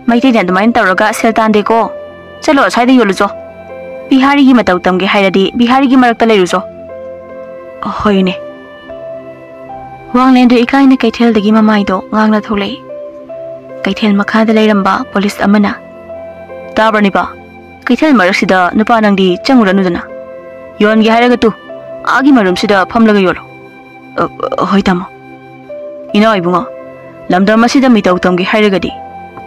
ꯃꯩꯇꯩꯅ ꯑꯗꯨꯃꯥꯏꯅ ꯇꯧꯔꯒ ꯁꯦꯜ ꯇꯥꯟꯗꯦꯀꯣ꯫ ꯆꯠꯂꯣ, ꯑꯁ꯭ꯋꯥꯏꯗ ꯌꯣꯜꯂꯨꯆꯣ꯫ ꯕꯤꯍꯥꯔꯤꯒꯤ ꯃꯇꯧ ꯇꯝꯒꯦ ꯍꯥꯏꯔꯗꯤ ꯕꯤꯍꯥꯔꯤꯒꯤ ꯃꯔꯛꯇ ꯂꯩꯔꯨꯆꯣ꯫" "ꯍꯣꯏꯅꯦ꯫" ꯋꯥꯡꯂꯦꯟꯗꯣ ꯏꯀꯥꯏꯅ ꯀꯩꯊꯦꯜꯗꯒꯤ ꯃꯃꯥꯏꯗꯣ ꯉꯥꯡꯅ ꯊꯣꯛꯂꯛꯏ꯫ ꯀꯩꯊꯦꯜ ꯃꯈꯥꯗ ꯂꯩꯔꯝꯕ ꯄꯨꯂꯤꯁ ꯑꯃꯅ, "ꯇꯥꯕ꯭ꯔ ꯅꯤꯄꯥ? ꯀꯩꯊꯦꯜ ꯃꯔꯛꯁꯤꯗ ꯅꯨꯄꯥ ꯅꯪꯗꯤ ꯆꯪꯉꯨꯔꯅꯨꯗꯅ꯫ ꯌꯣꯟꯒꯦ ꯍꯥꯏꯔꯒ ꯇꯨ, ꯑꯥꯒꯤ ꯃꯔꯨꯝꯁꯤꯗ ꯐꯝꯂꯒ ꯌꯣꯜꯂꯣ꯫" "ꯑ, ꯍꯣꯏ ꯇꯥꯃꯣ꯫" "ꯏꯅꯥꯎ ꯏꯕꯨꯡꯉꯣ, ꯂꯝꯗꯝ ꯑꯁꯤꯗ ꯃꯤꯇꯧ ꯇꯝꯒꯦ ꯍꯥꯏꯔꯒꯗꯤ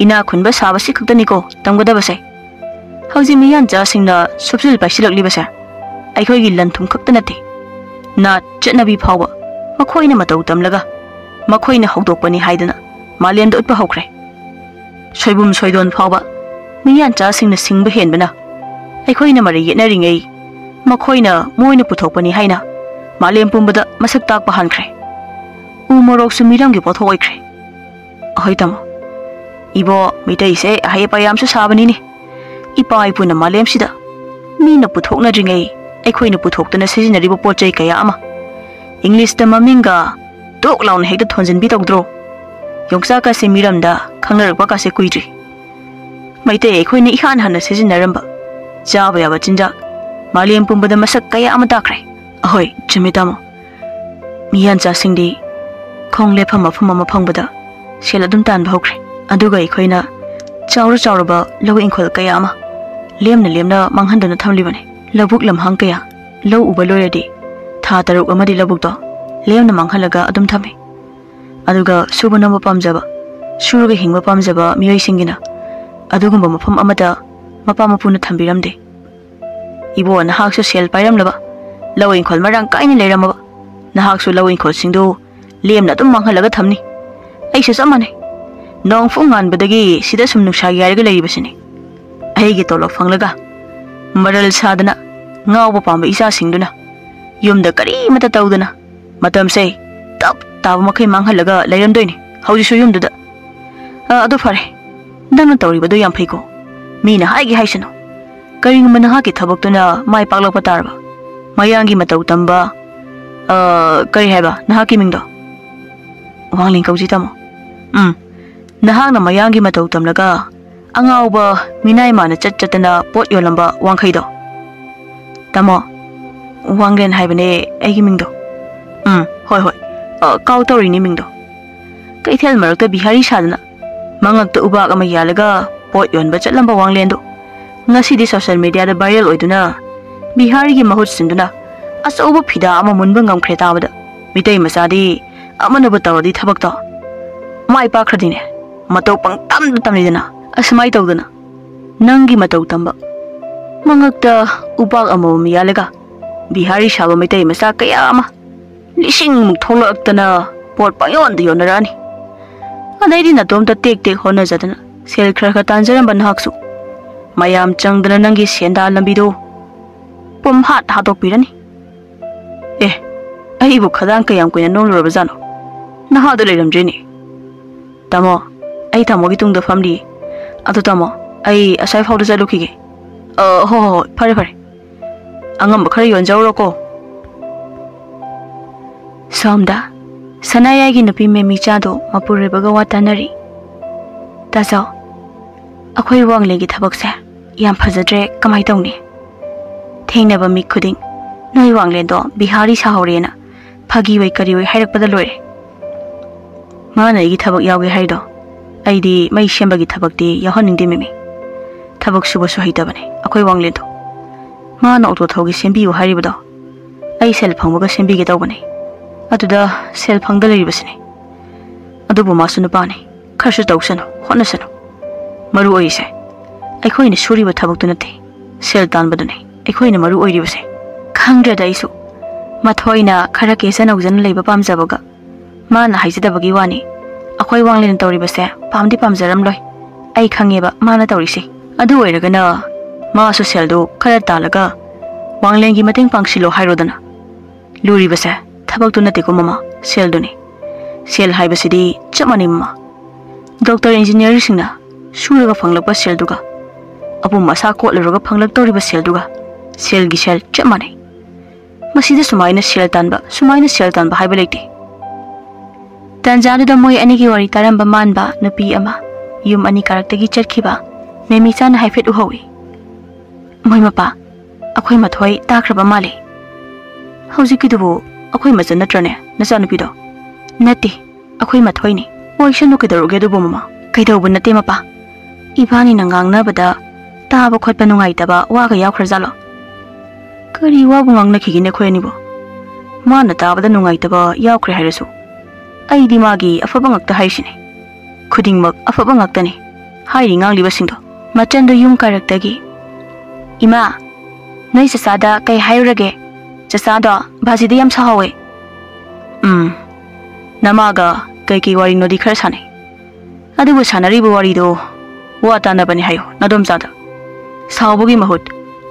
ꯏꯅꯥꯛ ꯈꯨꯟꯕ ꯁꯥꯕꯁꯤ ꯈꯛꯇꯅꯤꯀꯣ ꯇꯝꯒꯗꯕꯁꯦ꯫ ꯍꯧꯖꯤꯛ ꯃꯤꯌꯥꯟꯆꯥꯁꯤꯡꯅ ꯁꯨꯞꯆꯤꯜ ꯄꯥꯏꯁꯤꯜꯂꯛꯂꯤꯕꯁꯦ ꯑꯩꯈꯣꯏꯒꯤ ꯂꯟ ꯊꯨꯝ ꯈꯛꯇ ꯅꯠꯇꯦ, ꯅꯥꯠ ꯆꯠꯅꯕꯤ ꯐꯥꯎꯕ ꯃꯈꯣꯏꯅ ꯃꯇꯧ ꯇꯝꯂꯒ ꯃꯈꯣꯏꯅ ꯍꯧꯗꯣꯛꯄꯅꯤ ꯍꯥꯏꯗꯅ ꯃꯥꯂꯦꯝꯗ ꯎꯠꯄ ꯍꯧꯈ꯭ꯔꯦ꯫ ꯁꯣꯏꯕꯨꯝ ꯁꯣꯏꯗꯣꯟ ꯐꯥꯎꯕ ꯃꯤꯌꯥꯟꯆꯥꯁꯤꯡꯅ ꯁꯤꯡꯕ ꯍꯦꯟꯕꯅ ꯑꯩꯈꯣꯏꯅ ꯃꯔꯩ ꯌꯦꯠꯅꯔꯤꯉꯩ ꯃꯈꯣꯏꯅ ꯃꯣꯏꯅ ꯄꯨꯊꯣꯛꯄꯅꯤ ꯍꯥꯏꯅ ꯃꯥꯂꯦꯝ ꯄꯨꯝꯕꯗ ꯃꯁꯛ ꯇꯥꯛꯄ ꯍꯥꯟꯈ꯭ꯔꯦ꯫ ꯎ ꯃꯣꯔꯣꯛꯁꯨ ꯃꯤꯔꯝꯒꯤ ꯄꯣꯠꯊꯣꯛ ꯑꯣꯏꯈ꯭ꯔꯦ꯫" "ꯑꯍꯣꯏ ꯇꯥꯃꯣ, ꯏꯕꯣ, ꯃꯤꯇꯩꯁꯦ ꯑꯍꯩ ꯑꯄꯥ ꯌꯥꯝꯁꯨ ꯁꯥꯕꯅꯤꯅꯦ꯫ ꯏꯄꯥ ꯏꯄꯨꯅ ꯃꯥꯂꯦꯝꯁꯤꯗ ꯃꯤꯅ ꯄꯨꯊꯣꯛꯅꯗ꯭ꯔꯤꯉꯩ ꯑꯩꯈꯣꯏꯅ ꯄꯨꯊꯣꯛꯇꯅ ꯁꯤꯖꯤꯟꯅꯔꯤꯕ ꯄꯣꯠ ꯆꯩ ꯀꯌꯥ ꯑꯃ ꯏꯪꯂꯤꯁꯇ ꯃꯃꯤꯡꯒ ꯇꯣꯛ ꯂꯥꯎꯅ ꯍꯦꯛꯇ ꯊꯣꯟꯖꯤꯟꯕꯤ ꯇꯧꯗ꯭ꯔꯣ? ꯌꯣꯡꯆꯥꯛꯀꯁꯦ ꯃꯤꯔꯝꯗ ꯈꯪꯅꯔꯛꯄꯒꯁꯦ ꯀꯨꯏꯗ꯭ꯔꯤ꯫ ꯃꯩꯇꯩ ꯑꯩꯈꯣꯏꯅ ꯏꯍꯥꯟ ꯍꯥꯟꯅ ꯁꯤꯖꯤꯟꯅꯔꯝꯕ ꯆꯥꯕ ꯌꯥꯕ ꯆꯤꯟꯖꯥꯛ ꯃꯥꯂꯦꯝ ꯄꯨꯝꯕꯗ ꯃꯁꯛ ꯀꯌꯥ ꯑꯃ ꯇꯥꯛꯈ꯭ꯔꯦ꯫" "ꯑꯍꯣꯏ, ꯆꯨꯝꯃꯤ ꯇꯥꯃꯣ꯫ ꯃꯤꯌꯥꯟꯆꯥꯁꯤꯡꯗꯤ ꯈꯣꯡ ꯂꯦꯞꯐꯝ ꯃꯐꯝ ꯑꯃ ꯐꯪꯕꯗ ꯁꯦꯜ ꯑꯗꯨꯝ ꯇꯥꯟꯕ ꯍꯧꯈ꯭ꯔꯦ꯫ ꯑꯗꯨꯒ ꯑꯩꯈꯣꯏꯅ ꯆꯥꯎꯔ ꯆꯥꯎꯔꯕ ꯂꯧ ꯏꯪꯈꯣꯜ ꯀꯌꯥ ꯑꯃ ꯂꯦꯝꯅ ꯂꯦꯝꯅ ꯃꯥꯡꯍꯟꯗꯨꯅ ꯊꯝꯂꯤꯕꯅꯤ꯫ ꯂꯧꯕꯨꯛ ꯂꯝꯍꯥꯡ ꯀꯌꯥ ꯂꯧ ꯎꯕ ꯂꯣꯏꯔꯗꯤ ꯊꯥ ꯇꯔꯨꯛ ꯑꯃꯗꯤ ꯂꯧꯕꯨꯛꯇꯣ ꯂꯦꯝꯅ ꯃꯥꯡꯍꯜꯂꯒ ꯑꯗꯨꯝ ꯊꯝꯃꯤ꯫ ꯑꯗꯨꯒ ꯁꯨꯕ ꯅꯣꯝꯕ ꯄꯥꯝꯖꯕ, ꯁꯨꯔꯒ ꯍꯤꯡꯕ ꯄꯥꯝꯖꯕ ꯃꯤꯑꯣꯏꯁꯤꯡꯒꯤꯅ ꯑꯗꯨꯒꯨꯝꯕ ꯃꯐꯝ ꯑꯃꯗ ꯃꯄꯥ ꯃꯄꯨꯅ ꯊꯝꯕꯤꯔꯝꯗꯦ꯫ ꯏꯕꯣ, ꯅꯍꯥꯛꯁꯨ ꯁꯦꯜ ꯄꯥꯏꯔꯝꯂꯕ, ꯂꯧ ꯏꯪꯈꯣꯜ ꯃꯔꯥꯡ ꯀꯥꯏꯅ ꯂꯩꯔꯝꯃꯕ, ꯅꯍꯥꯛꯁꯨ ꯂꯧ ꯏꯪꯈꯣꯜꯁꯤꯡꯗꯨ ꯂꯦꯝꯅ ꯑꯗꯨꯝ ꯃꯥꯡꯍꯜꯂꯒ ꯊꯝꯅꯤ꯫ ꯑꯩꯁꯨ ꯆꯞ ꯃꯥꯟꯅꯩ꯫ ꯅꯣꯡ ꯐꯨꯡ ꯉꯥꯟꯕꯗꯒꯤ ꯁꯤꯗ ꯁꯨꯝ ꯅꯨꯡꯁꯥ ꯌꯥꯏꯔꯒ ꯂꯩꯔꯤꯕꯁꯤꯅꯤ꯫ ꯑꯩꯒꯤ ꯇꯣꯂꯣꯞ ꯐꯪꯂꯒ ꯃꯔꯜ ꯁꯥꯗꯅ ꯉꯥꯎꯕ ꯄꯥꯝꯕ ꯏꯆꯥꯁꯤꯡꯗꯨꯅ ꯌꯨꯝꯗ ꯀꯔꯤꯃꯠꯇ ꯇꯧꯗꯅ ꯃꯇꯝꯁꯦ ꯇꯞ ꯇꯥꯕ ꯃꯈꯩ ꯃꯥꯡꯍꯜꯂꯒ ꯂꯩꯔꯝꯗꯣꯏꯅꯤ ꯍꯧꯖꯤꯛꯁꯨ ꯌꯨꯝꯗꯨꯗ꯫ ꯑ, ꯑꯗꯨ ꯐꯔꯦ, ꯅꯪꯅ ꯇꯧꯔꯤꯕꯗꯨ ꯌꯥꯝ ꯐꯩꯀꯣ꯫ ꯃꯤꯅ ꯍꯥꯏꯒꯦ ꯍꯥꯏꯁꯅꯨ, ꯀꯔꯤꯒꯨꯝꯕ ꯅꯍꯥꯛꯀꯤ ꯊꯕꯛꯇꯨꯅ ꯃꯥꯏ ꯄꯥꯛꯂꯛꯄ ꯇꯥꯔꯕ, ꯃꯌꯥꯡꯒꯤ ꯃꯇꯧ ꯇꯝꯕ, ꯑ, ꯀꯔꯤ ꯍꯥꯏꯕ ꯅꯍꯥꯛꯀꯤ ꯃꯤꯡꯗꯣ? ꯋꯥꯡꯂꯦꯟ ꯀꯧꯖꯩ, ꯇꯥꯃꯣ꯫ ꯎꯝ, ꯅꯍꯥꯛꯅ ꯃꯌꯥꯡꯒꯤ ꯃꯇꯧ ꯇꯝꯂꯒ ꯑꯉꯥꯎꯕ ꯃꯤꯅꯥꯏ ꯃꯥꯅ ꯆꯠ ꯆꯠꯇꯅ ꯄꯣꯠ ꯌꯣꯜꯂꯝꯕ ꯋꯥꯡꯈꯩꯗꯣ? ꯇꯥꯃꯣ, ꯋꯥꯡꯂꯦꯟ ꯍꯥꯏꯕꯅꯦ ꯑꯩꯒꯤ ꯃꯤꯡꯗꯣ꯫ ꯎꯝ, ꯍꯣꯏ, ꯍꯣꯏ꯫ ꯑ, ꯀꯥꯎ ꯇꯧꯔꯤꯅꯦ ꯃꯤꯡꯗꯣ꯫ ꯀꯩꯊꯦꯜ ꯃꯔꯛꯇ ꯕꯤꯍꯥꯔꯤ ꯁꯥꯗꯅ ꯃꯉꯛꯇ ꯎꯕꯥꯛ ꯑꯃ ꯌꯥꯜꯂꯒ ꯄꯣꯠ ꯌꯣꯟꯕ ꯆꯠꯂꯝꯕ ꯋꯥꯡꯂꯦꯟꯗꯣ ꯉꯁꯤꯗꯤ ꯁꯣꯁꯤꯌꯦꯜ ꯃꯤꯗꯤꯌꯥꯗ ꯚꯥꯏꯔꯦꯜ ꯑꯣꯏꯗꯨꯅ ꯕꯤꯍꯥꯔꯤꯒꯤ ꯃꯍꯨꯠ ꯁꯤꯟꯗꯨꯅ ꯑꯆꯧꯕ ꯐꯤꯗꯥ ꯑꯃ ꯃꯨꯟꯕ ꯉꯝꯈ꯭ꯔꯦ꯫ ꯇꯥꯕꯗ ꯃꯤꯇꯩ ꯃꯆꯥꯗꯤ ꯑꯃꯅꯕꯨ ꯇꯧꯔꯗꯤ ꯊꯕꯛꯇꯣ ꯃꯥꯏ ꯄꯥꯛꯈ꯭ꯔꯗꯤꯅꯦ, ꯃꯇꯧ ꯄꯪꯇꯝꯗ ꯇꯝꯂꯤꯗꯅ꯫ ꯑꯁꯨꯃꯥꯏ ꯇꯧꯗꯅ ꯅꯪꯒꯤ ꯃꯇꯧ ꯇꯝꯕ, ꯃꯉꯛꯇ ꯎꯄꯥꯛ ꯑꯃꯃꯝ ꯌꯥꯜꯂꯒ ꯕꯤꯍꯥꯔꯤ ꯁꯥꯕ ꯃꯩꯇꯩ ꯃꯆꯥ ꯀꯌꯥ ꯑꯃ ꯂꯤꯁꯤꯡꯃꯨꯛ ꯊꯣꯛꯂꯛꯇꯅ ꯄꯣꯠ ꯄꯪꯌꯣꯟꯗ ꯌꯣꯟꯅꯔꯛꯑꯅꯤ꯫ ꯑꯗꯩꯗꯤ ꯅꯇꯣꯝꯇ ꯇꯦꯛ ꯇꯦꯛ ꯍꯣꯠꯅꯖꯗꯅ ꯁꯦꯜ ꯈꯔ ꯈꯔ ꯇꯥꯟꯖꯔꯝꯕ ꯅꯍꯥꯛꯁꯨ ꯃꯌꯥꯝ ꯆꯪꯗꯅ ꯅꯪꯒꯤ ꯁꯦꯟꯗꯥ ꯂꯝꯕꯤꯗꯣ ꯄꯨꯝꯍꯥꯠ ꯍꯥꯠꯇꯣꯛꯄꯤꯔꯅꯤ꯫ ꯑꯦ, ꯑꯩꯕꯨ ꯈꯗꯥꯡ ꯀꯌꯥꯝ ꯀꯨꯏꯅ ꯅꯣꯝꯂꯨꯔꯕꯖꯥꯠꯅꯣ? ꯅꯍꯥꯗ ꯂꯩꯔꯝꯗ꯭ꯔꯦꯅꯦ꯫ ꯇꯥꯃꯣ, ꯑꯩ ꯇꯥꯃꯣꯒꯤ ꯇꯨꯡꯗ ꯐꯝꯂꯤꯌꯦ꯫ ꯑꯗꯣ ꯇꯥꯃꯣ, ꯑꯩ ꯑꯁ꯭ꯋꯥꯏ ꯐꯥꯎꯗ ꯆꯠꯂꯨꯈꯤꯒꯦ꯫ ꯑ, ꯍꯣ, ꯍꯣ, ꯍꯣꯏ, ꯐꯔꯦ, ꯐꯔꯦ꯫ ꯑꯉꯝꯕ ꯈꯔ ꯌꯣꯟꯖꯧꯔꯣꯀꯣ꯫ ꯁꯣꯝꯗ ꯁꯅꯥꯌꯥꯏꯒꯤ ꯅꯨꯄꯤ ꯃꯦꯃꯤꯆꯥꯗꯣ ꯃꯄꯨꯔꯣꯏꯕꯒ ꯋꯥ ꯇꯥꯅꯔꯤ꯫ ꯇꯥꯖꯧ, ꯑꯩꯈꯣꯏ ꯋꯥꯡꯂꯦꯟꯒꯤ ꯊꯕꯛꯁꯦ ꯌꯥꯝ ꯐꯖꯗ꯭ꯔꯦ, ꯀꯃꯥꯏ ꯇꯧꯅꯤ? ꯊꯦꯡꯅꯕ ꯃꯤ ꯈꯨꯗꯤꯡ ꯅꯣꯏ ꯋꯥꯡꯂꯦꯟꯗꯣ ꯕꯤꯍꯥꯔꯤ ꯁꯥꯍꯧꯔꯦꯅ ꯐꯥꯒꯤ ꯑꯣꯏ ꯀꯔꯤ ꯑꯣꯏ ꯍꯥꯏꯔꯛꯄꯗ ꯂꯣꯏꯔꯦ꯫ ꯃꯥꯅ ꯑꯩꯒꯤ ꯊꯕꯛ ꯌꯥꯎꯒꯦ ꯍꯥꯏꯔꯤꯗꯣ, ꯑꯩꯗꯤ ꯃꯩ ꯁꯦꯝꯕꯒꯤ ꯊꯕꯛꯇꯤ ꯌꯥꯎꯍꯟꯅꯤꯡꯗꯦ ꯃꯦꯃꯤ꯫ ꯊꯕꯛ ꯁꯨꯕꯁꯨ ꯍꯩꯇꯕꯅꯦ ꯑꯩꯈꯣꯏ ꯋꯥꯡꯂꯦꯟꯗꯣ꯫ ꯃꯥꯅ ꯑꯣꯇꯣ ꯊꯧꯒꯦ ꯁꯦꯝꯕꯤꯌꯨ ꯍꯥꯏꯔꯤꯕꯗꯣ, ꯑꯩ ꯁꯦꯜ ꯐꯪꯕꯒ ꯁꯦꯝꯕꯤꯒꯦ ꯇꯧꯕꯅꯤ꯫ ꯑꯗꯨꯗ ꯁꯦꯜ ꯐꯪꯗ ꯂꯩꯔꯤꯕꯁꯤꯅꯤ꯫ ꯑꯗꯨꯕꯨ ꯃꯥꯁꯨ ꯅꯨꯄꯥꯅꯤ, ꯈꯔꯁꯨ ꯇꯧꯁꯅꯨ, ꯍꯣꯠꯅꯁꯅꯨ꯫ ꯃꯔꯨ ꯑꯣꯏꯔꯤꯁꯦ ꯑꯩꯈꯣꯏꯅ ꯁꯨꯔꯤꯕ ꯊꯕꯛꯇꯨ ꯅꯠꯇꯦ, ꯁꯦꯜ ꯇꯥꯟꯕꯗꯨꯅꯤ ꯑꯩꯈꯣꯏꯅ ꯃꯔꯨ ꯑꯣꯏꯔꯤꯕꯁꯦ꯫ ꯈꯪꯗ꯭ꯔꯦꯗ ꯑꯩꯁꯨ꯫ ꯃꯊꯣꯏꯅ ꯈꯔ ꯀꯦꯖ ꯅꯧꯖꯅ ꯂꯩꯕ ꯄꯥꯝꯖꯕꯒ ꯃꯥꯅ ꯍꯥꯏꯖꯗꯕꯒꯤ ꯋꯥꯅꯤ꯫ ꯑꯩꯈꯣꯏ ꯋꯥꯡꯂꯦꯟ ꯇꯧꯔꯤꯕꯁꯦ ꯄꯥꯝꯗꯤ ꯄꯥꯝꯖꯔꯝꯂꯣꯏ꯫ ꯑꯩ ꯈꯪꯉꯦꯕ ꯃꯥꯅ ꯇꯧꯔꯤꯁꯦ꯫ ꯑꯗꯨ ꯑꯣꯏꯔꯒꯅ ꯃꯥꯁꯨ ꯁꯦꯜꯗꯨ ꯈꯔ ꯇꯥꯜꯂꯒ ꯋꯥꯡꯂꯦꯟꯒꯤ ꯃꯇꯦꯡ ꯄꯥꯡꯁꯤꯜꯂꯣ ꯍꯥꯏꯔꯣꯗꯅ꯫ ꯂꯨꯔꯤꯕꯁꯦ ꯊꯕꯛꯇꯨ ꯅꯠꯇꯦꯀꯣ ꯃꯃꯥ, ꯁꯦꯜꯗꯨꯅꯤ꯫ ꯁꯦꯜ ꯍꯥꯏꯕꯁꯤꯗꯤ ꯆꯞ ꯃꯥꯟꯅꯩ ꯃꯃꯥ꯫ ꯗꯣꯛꯇꯔ ꯏꯟꯖꯤꯅꯤꯌꯥꯔꯁꯤꯡꯅ ꯁꯨꯔꯒ ꯐꯪꯂꯛꯄ ꯁꯦꯜꯗꯨꯒ ꯑꯄꯨꯝ ꯑꯁꯥ ꯀꯣꯠꯂꯨꯔꯒ ꯐꯪꯂꯛꯇꯧꯔꯤꯕ ꯁꯦꯜꯗꯨꯒ ꯁꯦꯜꯒꯤ ꯁꯦꯜ ꯆꯞ ꯃꯥꯟꯅꯩ꯫ ꯃꯁꯤꯗ ꯁꯨꯃꯥꯏꯅ ꯁꯦꯜ ꯇꯥꯟꯕ, ꯁꯨꯃꯥꯏꯅ ꯁꯦꯜ ꯇꯥꯟꯕ ꯍꯥꯏꯕ ꯂꯩꯇꯦ꯫ ꯇꯟꯖꯥꯗꯨꯗ ꯃꯣꯏ ꯑꯅꯤꯒꯤ ꯋꯥꯔꯤ ꯇꯥꯔꯝꯕ ꯃꯥꯟꯕ ꯅꯨꯄꯤ ꯑꯃ ꯌꯨꯝ ꯑꯅꯤ ꯀꯥꯔꯛꯇꯒꯤ ꯆꯠꯈꯤꯕ ꯃꯦꯃꯤꯆꯥꯅ ꯍꯥꯏꯐꯦꯠ ꯎꯍꯧꯏ꯫ "ꯃꯣꯏ ꯃꯄꯥ, ꯑꯩꯈꯣꯏ ꯃꯊꯣꯏ ꯇꯥꯈ꯭ꯔꯕ ꯃꯥꯜꯂꯦ꯫ ꯍꯧꯖꯤꯛꯀꯤꯗꯨꯕꯨ ꯑꯩꯈꯣꯏ ꯃꯆꯟ ꯅꯠꯇ꯭ꯔꯅꯦ, ꯅꯆꯥꯅꯨꯄꯤꯗꯣ?" "ꯅꯠꯇꯦ, ꯑꯩꯈꯣꯏ ꯃꯊꯣꯏꯅꯤ꯫ ꯑꯣꯏꯁꯅꯨ, ꯀꯩꯗꯧꯔꯒꯦ ꯑꯗꯨꯕꯨ ꯃꯃꯥ?" "ꯀꯩꯗꯧꯕ ꯅꯠꯇꯦ ꯃꯄꯥ, ꯏꯕꯥꯅꯤꯅ ꯉꯥꯡꯅꯕꯗ ꯇꯥꯕ ꯈꯣꯠꯄ ꯅꯨꯡꯉꯥꯏꯇꯕ ꯋꯥꯒ ꯌꯥꯎꯈ꯭ꯔꯖꯥꯠꯂꯣ?" "ꯀꯔꯤ ꯋꯥꯕꯨ ꯉꯥꯡꯅꯈꯤꯒꯦꯅꯦ ꯑꯩꯈꯣꯏ ꯑꯅꯤꯕꯨ? ꯃꯥꯅ ꯇꯥꯕꯗ ꯅꯨꯡꯉꯥꯏꯇꯕ ꯌꯥꯎꯈ꯭ꯔꯦ ꯍꯥꯏꯔꯁꯨ ꯑꯩꯗꯤ ꯃꯥꯒꯤ ꯑꯐꯕ ꯉꯥꯛꯇ ꯍꯥꯏꯁꯤꯅꯤ꯫ ꯈꯨꯗꯤꯡꯃꯛ ꯑꯐꯕ ꯉꯥꯛꯇꯅꯤ ꯍꯥꯏꯔꯤ ꯉꯥꯡꯂꯤꯕꯁꯤꯡꯗꯣ꯫" ꯃꯆꯟꯗꯣ ꯌꯨꯝ ꯀꯥꯔꯛꯇꯒꯤ, "ꯏꯃꯥ, ꯅꯣꯏ ꯆꯆꯥꯗ ꯀꯩ ꯍꯥꯏꯔꯨꯔꯒꯦ? ꯆꯆꯥꯗꯣ ꯚꯥꯖꯤꯗ ꯌꯥꯝ ꯁꯥꯎꯍꯧꯋꯦ꯫" "ꯎꯝ, ꯅꯃꯥꯒ ꯀꯩꯀꯩ ꯋꯥꯔꯤꯅꯣꯗꯤ ꯈꯔ ꯁꯥꯟꯅꯩ꯫ ꯑꯗꯨꯕꯨ ꯁꯥꯟꯅꯔꯤꯕ ꯋꯥꯔꯤꯗꯣ ꯋꯥ ꯇꯥꯅꯕꯅꯤ ꯍꯥꯏꯌꯨ ꯅꯗꯣꯝꯆꯥꯗ꯫ ꯁꯥꯎꯕꯒꯤ ꯃꯍꯨꯠ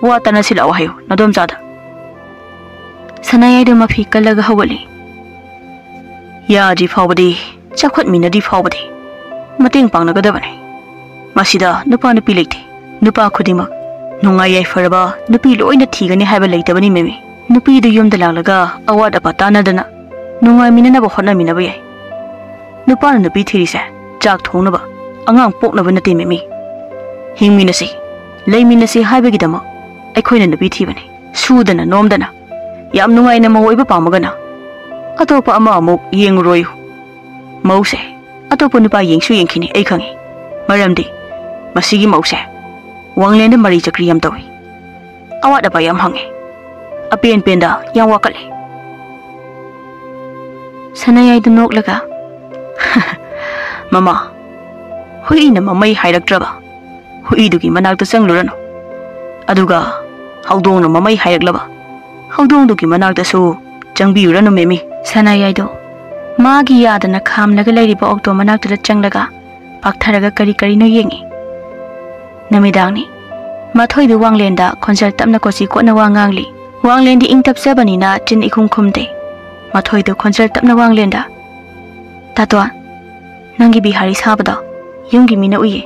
ꯋꯥ ꯇꯥꯅꯁꯤꯜꯂꯛꯑꯣ ꯍꯥꯏꯌꯨ ꯅꯗꯣꯝꯆꯥꯗ꯫" ꯁꯅꯥꯌꯥꯏꯗꯣ ꯃꯐꯤ ꯀꯜꯂꯒ ꯍꯧꯒꯠꯂꯤ꯫ "ꯌꯥꯗ꯭ꯔꯤ ꯐꯥꯎꯕꯗꯤ ꯆꯥꯎꯈꯠꯃꯤꯟꯅꯗ꯭ꯔꯤ ꯐꯥꯎꯕꯗꯤ ꯃꯇꯦꯡ ꯄꯥꯡꯅꯒꯗꯕꯅꯤ꯫ ꯃꯁꯤꯗ ꯅꯨꯄꯥ ꯅꯨꯄꯤ ꯂꯩꯇꯦ꯫ ꯅꯨꯄꯥ ꯈꯨꯗꯤꯡꯃꯛ ꯅꯨꯡꯉꯥꯏ ꯌꯥꯏꯐꯔꯕ ꯅꯨꯄꯤ ꯂꯣꯏꯅ ꯊꯤꯒꯅꯤ ꯍꯥꯏꯕ ꯂꯩꯇꯕꯅꯤ ꯃꯦꯃꯤ꯫ ꯅꯨꯄꯤꯗꯨ ꯌꯨꯝꯗ ꯂꯥꯛꯂꯒ ꯑꯋꯥꯠ ꯑꯄꯥ ꯇꯥꯟꯅꯗꯅ ꯅꯨꯡꯉꯥꯏꯃꯤꯟꯅꯅꯕ ꯍꯣꯠꯅꯃꯤꯟꯅꯕ ꯌꯥꯏ꯫ ꯅꯨꯄꯥꯅ ꯅꯨꯄꯤ ꯊꯤꯔꯤꯁꯦ ꯆꯥꯛ ꯊꯣꯡꯅꯕ, ꯑꯉꯥꯡ ꯄꯣꯛꯅꯕ ꯅꯠꯇꯦ ꯃꯦꯃꯤ꯫ ꯍꯤꯡꯃꯤꯟꯅꯁꯤ, ꯂꯩꯃꯤꯟꯅꯁꯤ ꯍꯥꯏꯕꯒꯤꯗꯃꯛ ꯑꯩꯈꯣꯏꯅ ꯅꯨꯄꯤ ꯊꯤꯕꯅꯤ꯫ ꯁꯨꯗꯅ ꯅꯣꯝꯗꯅ ꯌꯥꯝ ꯅꯨꯡꯉꯥꯏꯅ ꯃꯧ ꯑꯣꯏꯕ ꯄꯥꯝꯃꯒꯅ ꯑꯇꯣꯞꯄ ꯑꯃ ꯑꯃꯨꯛ ꯌꯦꯡꯉꯨꯔꯣꯏꯌꯨ꯫ ꯃꯧꯁꯦ ꯑꯇꯣꯞꯄ ꯅꯨꯄꯥ ꯌꯦꯡꯁꯨ ꯌꯦꯡꯈꯤꯅꯤ ꯑꯩ ꯈꯪꯉꯤ꯫ ꯃꯔꯝꯗꯤ ꯃꯁꯤꯒꯤ ꯃꯧꯁꯦ ꯋꯥꯡꯂꯦꯟꯗ ꯃꯔꯩ ꯆꯀ꯭ꯔꯤ ꯌꯥꯝ ꯇꯧꯏ꯫ ꯑꯋꯥꯠ ꯑꯄꯥ ꯌꯥꯝ ꯍꯪꯉꯤ꯫ ꯑꯄꯦꯟ ꯄꯦꯟꯗ ꯌꯥꯝ ꯋꯥꯀꯠꯂꯦ꯫ ꯁꯅꯥꯌꯥꯏꯗꯨ ꯅꯣꯛꯂꯒ, "ꯃꯃꯥ, ꯍꯨꯏꯅ ꯃꯃꯩ ꯍꯥꯏꯔꯛꯇ꯭ꯔꯕ ꯍꯨꯏꯗꯨꯒꯤ ꯃꯅꯥꯛꯇ ꯆꯪꯂꯨꯔꯅꯨ꯫ ꯑꯗꯨꯒ ꯍꯧꯗꯣꯡꯅ ꯃꯃꯩ ꯍꯥꯏꯔꯛꯂꯕ ꯍꯧꯗꯣꯡꯗꯨꯒꯤ ꯃꯅꯥꯛꯇꯁꯨ ꯆꯪꯕꯤꯔꯨꯔꯅꯨ, ꯃꯦꯃꯤ꯫" ꯁꯅꯥꯌꯥꯏꯗꯣ ꯃꯥꯒꯤ ꯌꯥꯗꯅ ꯈꯥꯝꯂꯒ ꯂꯩꯔꯤꯕ ꯑꯣꯛꯇꯣ ꯃꯅꯥꯛꯇꯨꯗ ꯆꯪꯂꯒ ꯄꯥꯛꯊꯔꯒ ꯀꯔꯤ ꯀꯔꯤꯅꯣ ꯌꯦꯡꯉꯤ꯫ ꯅꯨꯃꯤꯗꯥꯡꯅꯤ꯫ ꯃꯊꯣꯏꯗꯨ ꯋꯥꯡꯂꯦꯟꯗ ꯈꯣꯟꯖꯦꯜ ꯇꯞꯅ ꯀꯣꯆꯤ ꯀꯣꯠꯅ ꯋꯥ ꯉꯥꯡꯂꯤ꯫ ꯋꯥꯡꯂꯦꯟꯗꯤ ꯏꯪ ꯇꯞꯆꯕꯅꯤꯅ ꯆꯤꯟ ꯏꯈꯨꯝ ꯈꯨꯝꯗꯦ꯫ ꯃꯊꯣꯏꯗꯨ ꯈꯣꯟꯖꯦꯜ ꯇꯞꯅ ꯋꯥꯡꯂꯦꯟꯗ, "ꯇꯥꯇꯣꯟ, ꯅꯪꯒꯤ ꯕꯤꯍꯥꯔꯤ ꯁꯥꯕꯗꯣ ꯌꯨꯝꯒꯤ ꯃꯤꯅ ꯎꯏꯌꯦ꯫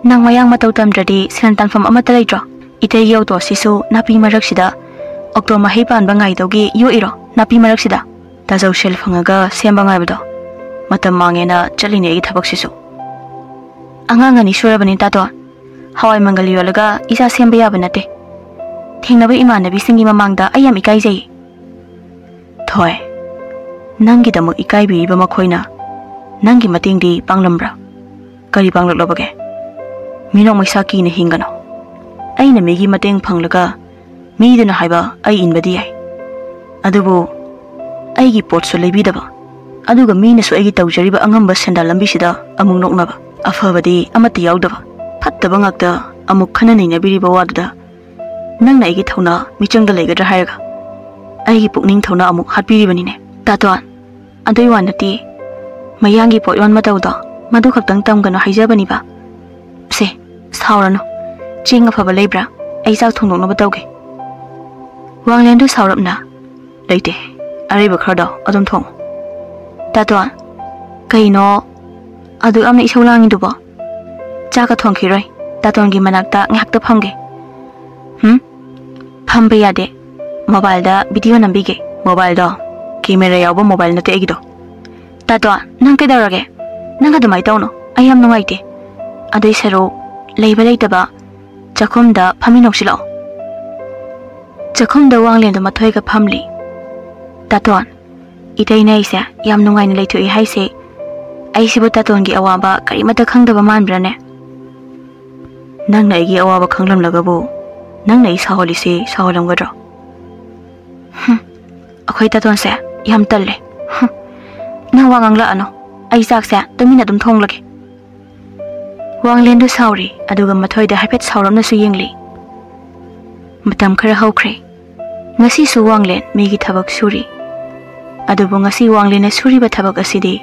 ꯅꯪ ꯃꯌꯥꯡ ꯃꯇꯧ ꯇꯝꯗ꯭ꯔꯗꯤ ꯁꯦꯟ ꯇꯥꯟꯐꯝ ꯑꯃꯠꯇ ꯂꯩꯇ꯭ꯔꯣ? ꯏꯇꯩꯒꯤ ꯑꯣꯛꯇꯣ ꯁꯤꯁꯨ ꯅꯥꯄꯤ ꯃꯔꯛꯁꯤꯗ ꯑꯣꯛꯇꯣ ꯃꯍꯩ ꯄꯥꯟꯕ ꯉꯥꯏꯗꯧꯒꯤ ꯌꯣꯛꯏꯔꯣ ꯅꯥꯄꯤ ꯃꯔꯛꯁꯤꯗ? ꯇꯥꯖꯧ ꯁꯦꯜ ꯐꯪꯉꯒ ꯁꯦꯝꯕ ꯉꯥꯏꯕꯗꯣ ꯃꯇꯝ ꯃꯥꯡꯉꯦꯅ ꯆꯠꯂꯤꯅꯦ ꯑꯩꯒꯤ ꯊꯕꯛꯁꯤꯁꯨ꯫ ꯑꯉꯥꯡ ꯑꯅꯤ ꯁꯨꯔꯕꯅꯤ ꯇꯥꯇꯣꯟ꯫ ꯍꯋꯥꯏ ꯃꯪꯒꯜ ꯌꯣꯜꯂꯒ ꯏꯆꯥ ꯁꯦꯝꯕ ꯌꯥꯕ ꯅꯠꯇꯦ꯫ ꯊꯦꯡꯅꯕ ꯏꯃꯥꯟꯅꯕꯤꯁꯤꯡꯒꯤ ꯃꯃꯥꯡꯗ ꯑꯩ ꯌꯥꯝ ꯏꯀꯥꯏꯖꯩ꯫" "ꯊꯣꯏ, ꯅꯪꯒꯤꯗꯃꯛ ꯏꯀꯥꯏꯕꯤꯔꯤꯕ ꯃꯈꯣꯏꯅ ꯅꯪꯒꯤ ꯃꯇꯦꯡꯗꯤ ꯄꯥꯡꯂꯝꯕ꯭ꯔꯥ? ꯀꯔꯤ ꯄꯥꯡꯂꯛꯂꯕꯒꯦ? ꯃꯤꯅꯣꯛ ꯃꯩꯁꯥ ꯀꯤꯅ ꯍꯤꯡꯒꯅꯨ꯫ ꯑꯩꯅ ꯃꯤꯒꯤ ꯃꯇꯦꯡ ꯐꯪꯂꯒ ꯃꯤꯗꯨꯅ ꯍꯥꯏꯕ ꯑꯩ ꯏꯟꯕꯗꯤ ꯌꯥꯏ, ꯑꯗꯨꯕꯨ ꯑꯩꯒꯤ ꯄꯣꯠꯁꯨ ꯂꯩꯕꯤꯗꯕ, ꯑꯗꯨꯒ ꯃꯤꯅꯁꯨ ꯑꯩꯒꯤ ꯇꯧꯖꯔꯤꯕ ꯑꯉꯝꯕ ꯁꯦꯟꯗꯥꯟ ꯂꯝꯕꯤꯁꯤꯗ ꯑꯃꯨꯛ ꯅꯣꯛꯅꯕ, ꯑꯐꯕꯗꯤ ꯑꯃꯠꯇ ꯌꯥꯎꯗꯕ, ꯐꯠꯇꯕ ꯉꯥꯛꯇ ꯑꯃꯨꯛ ꯈꯟꯅ ꯅꯩꯅꯕꯤꯔꯤꯕ ꯋꯥꯗꯨꯗ ꯅꯪꯅ ꯑꯩꯒꯤ ꯊꯧꯅꯥ ꯃꯤꯆꯪꯗ ꯂꯩꯒꯗ꯭ꯔꯥ ꯍꯥꯏꯔꯒ ꯑꯩꯒꯤ ꯄꯨꯛꯅꯤꯡ ꯊꯧꯅꯥ ꯑꯃꯨꯛ ꯍꯥꯠꯄꯤꯔꯤꯕꯅꯤꯅꯦ ꯇꯥꯇꯣꯟ꯫ ꯑꯗꯨꯏ ꯋꯥ ꯅꯠꯇꯦ, ꯃꯌꯥꯡꯒꯤ ꯄꯣꯠ ꯌꯣꯟ ꯃꯇꯧꯗꯣ ꯃꯗꯨ ꯈꯛꯇꯪ ꯇꯝꯒꯅꯨ ꯍꯥꯏꯖꯕꯅꯤꯕ꯫ ꯁꯦ, ꯁꯥꯎꯔꯅꯨ꯫ ꯆꯦꯡ ꯑꯐꯕ ꯂꯩꯕ꯭ꯔꯥ? ꯑꯩ ꯆꯥꯛ ꯊꯣꯡꯗꯣꯛꯅꯕ ꯇꯧꯒꯦ꯫" ꯋꯥꯡꯂꯦꯟꯗꯨ ꯁꯥꯎꯔꯞꯅ, "ꯂꯩꯇꯦ꯫ ꯑꯔꯩꯕ ꯈꯔꯗꯣ ꯑꯗꯨꯝ ꯊꯣꯡꯉꯨ꯫" "ꯇꯥꯇꯣꯟ, ꯀꯩꯅꯣ ꯑꯗꯨꯛ ꯌꯥꯝꯅ ꯏꯁꯧ ꯂꯥꯡꯉꯤꯗꯨꯕꯣ? ꯆꯥꯛꯀ ꯊꯣꯡꯈꯤꯔꯣꯏ꯫ ꯇꯥꯇꯣꯟꯒꯤ ꯃꯅꯥꯛꯇ ꯉꯥꯏꯍꯥꯛꯇ ꯐꯝꯒꯦ꯫" "ꯍꯨꯝ? ꯐꯝꯕ ꯌꯥꯗꯦ꯫ ꯃꯣꯕꯥꯏꯜꯗ ꯚꯤꯗꯤꯑꯣ ꯅꯝꯕꯤꯒꯦ꯫" "ꯃꯣꯕꯥꯏꯜꯗꯣ? ꯀꯦꯃꯦꯔꯥ ꯌꯥꯎꯕ ꯃꯣꯕꯥꯏꯜ ꯅꯠꯇꯦ ꯑꯩꯒꯤꯗꯣ꯫" "ꯇꯥꯇꯣꯟ, ꯅꯪ ꯀꯩꯗꯧꯔꯒꯦ? ꯅꯪ ꯑꯗꯨꯃꯥꯏꯅ ꯇꯧꯅꯨ꯫ ꯑꯩ ꯌꯥꯝ ꯅꯨꯡꯉꯥꯏꯇꯦ꯫ ꯑꯗꯨꯏ ꯁꯔꯨꯛ ꯂꯩꯕ ꯂꯩꯇꯕ ꯆꯥꯛꯈꯨꯝꯗ ꯐꯝꯃꯤꯟꯅꯧꯁꯤ ꯂꯥꯛꯑꯣ꯫" ꯆꯥꯛꯈꯨꯝꯗ ꯋꯥꯡꯂꯦꯟꯗꯣ ꯃꯊꯣꯏꯒ ꯐꯝꯂꯤ꯫ "ꯇꯥꯇꯣꯟ, ꯏꯇꯩꯅ ꯑꯩꯁꯦ ꯌꯥꯝ ꯅꯨꯡꯉꯥꯏꯅ ꯂꯩꯊꯣꯛꯏ ꯍꯥꯏꯁꯦ, ꯑꯩꯁꯤꯕꯨ ꯇꯥꯇꯣꯟꯒꯤ ꯑꯋꯥꯕ ꯀꯔꯤꯃꯠꯇ ꯈꯪꯗꯕ ꯃꯥꯟꯕ꯭ꯔꯥꯅꯦ? ꯅꯪꯅ ꯑꯩꯒꯤ ꯑꯋꯥꯕ ꯈꯪꯂꯝꯂꯒꯕꯨ ꯅꯪꯅ ꯑꯩ ꯁꯥꯎꯍꯜꯂꯤꯁꯦ ꯁꯥꯎꯍꯜꯂꯝꯒꯗ꯭ꯔꯣ? ꯑꯩꯈꯣꯏ ꯇꯥꯇꯣꯟꯁꯦ ꯌꯥꯝ ꯇꯜꯂꯦ꯫ ꯍꯨꯝ꯫ ꯅꯪ ꯋꯥ ꯉꯥꯡꯂꯛꯑꯅꯨ꯫ ꯑꯩ ꯆꯥꯛꯁꯦ ꯇꯨꯃꯤꯟꯅ ꯑꯗꯨꯝ ꯊꯣꯡꯂꯒꯦ꯫ ꯋꯥꯡꯂꯦꯟꯗꯨ ꯁꯥꯎꯔꯤ, ꯑꯗꯨꯒ ꯃꯊꯣꯏꯗ ꯍꯥꯏꯐꯦꯠ ꯁꯥꯎꯔꯞꯅꯁꯨ ꯌꯦꯡꯂꯤ꯫ ꯃꯇꯝ ꯈꯔ ꯍꯧꯈ꯭ꯔꯦ꯫ ꯉꯁꯤꯁꯨ ꯋꯥꯡꯂꯦꯟ ꯃꯤꯒꯤ ꯊꯕꯛ ꯁꯨꯔꯤ꯫ ꯑꯗꯨꯕꯨ ꯉꯁꯤ ꯋꯥꯡꯂꯦꯟꯅ ꯁꯨꯔꯤꯕ ꯊꯕꯛ ꯑꯁꯤꯗꯤ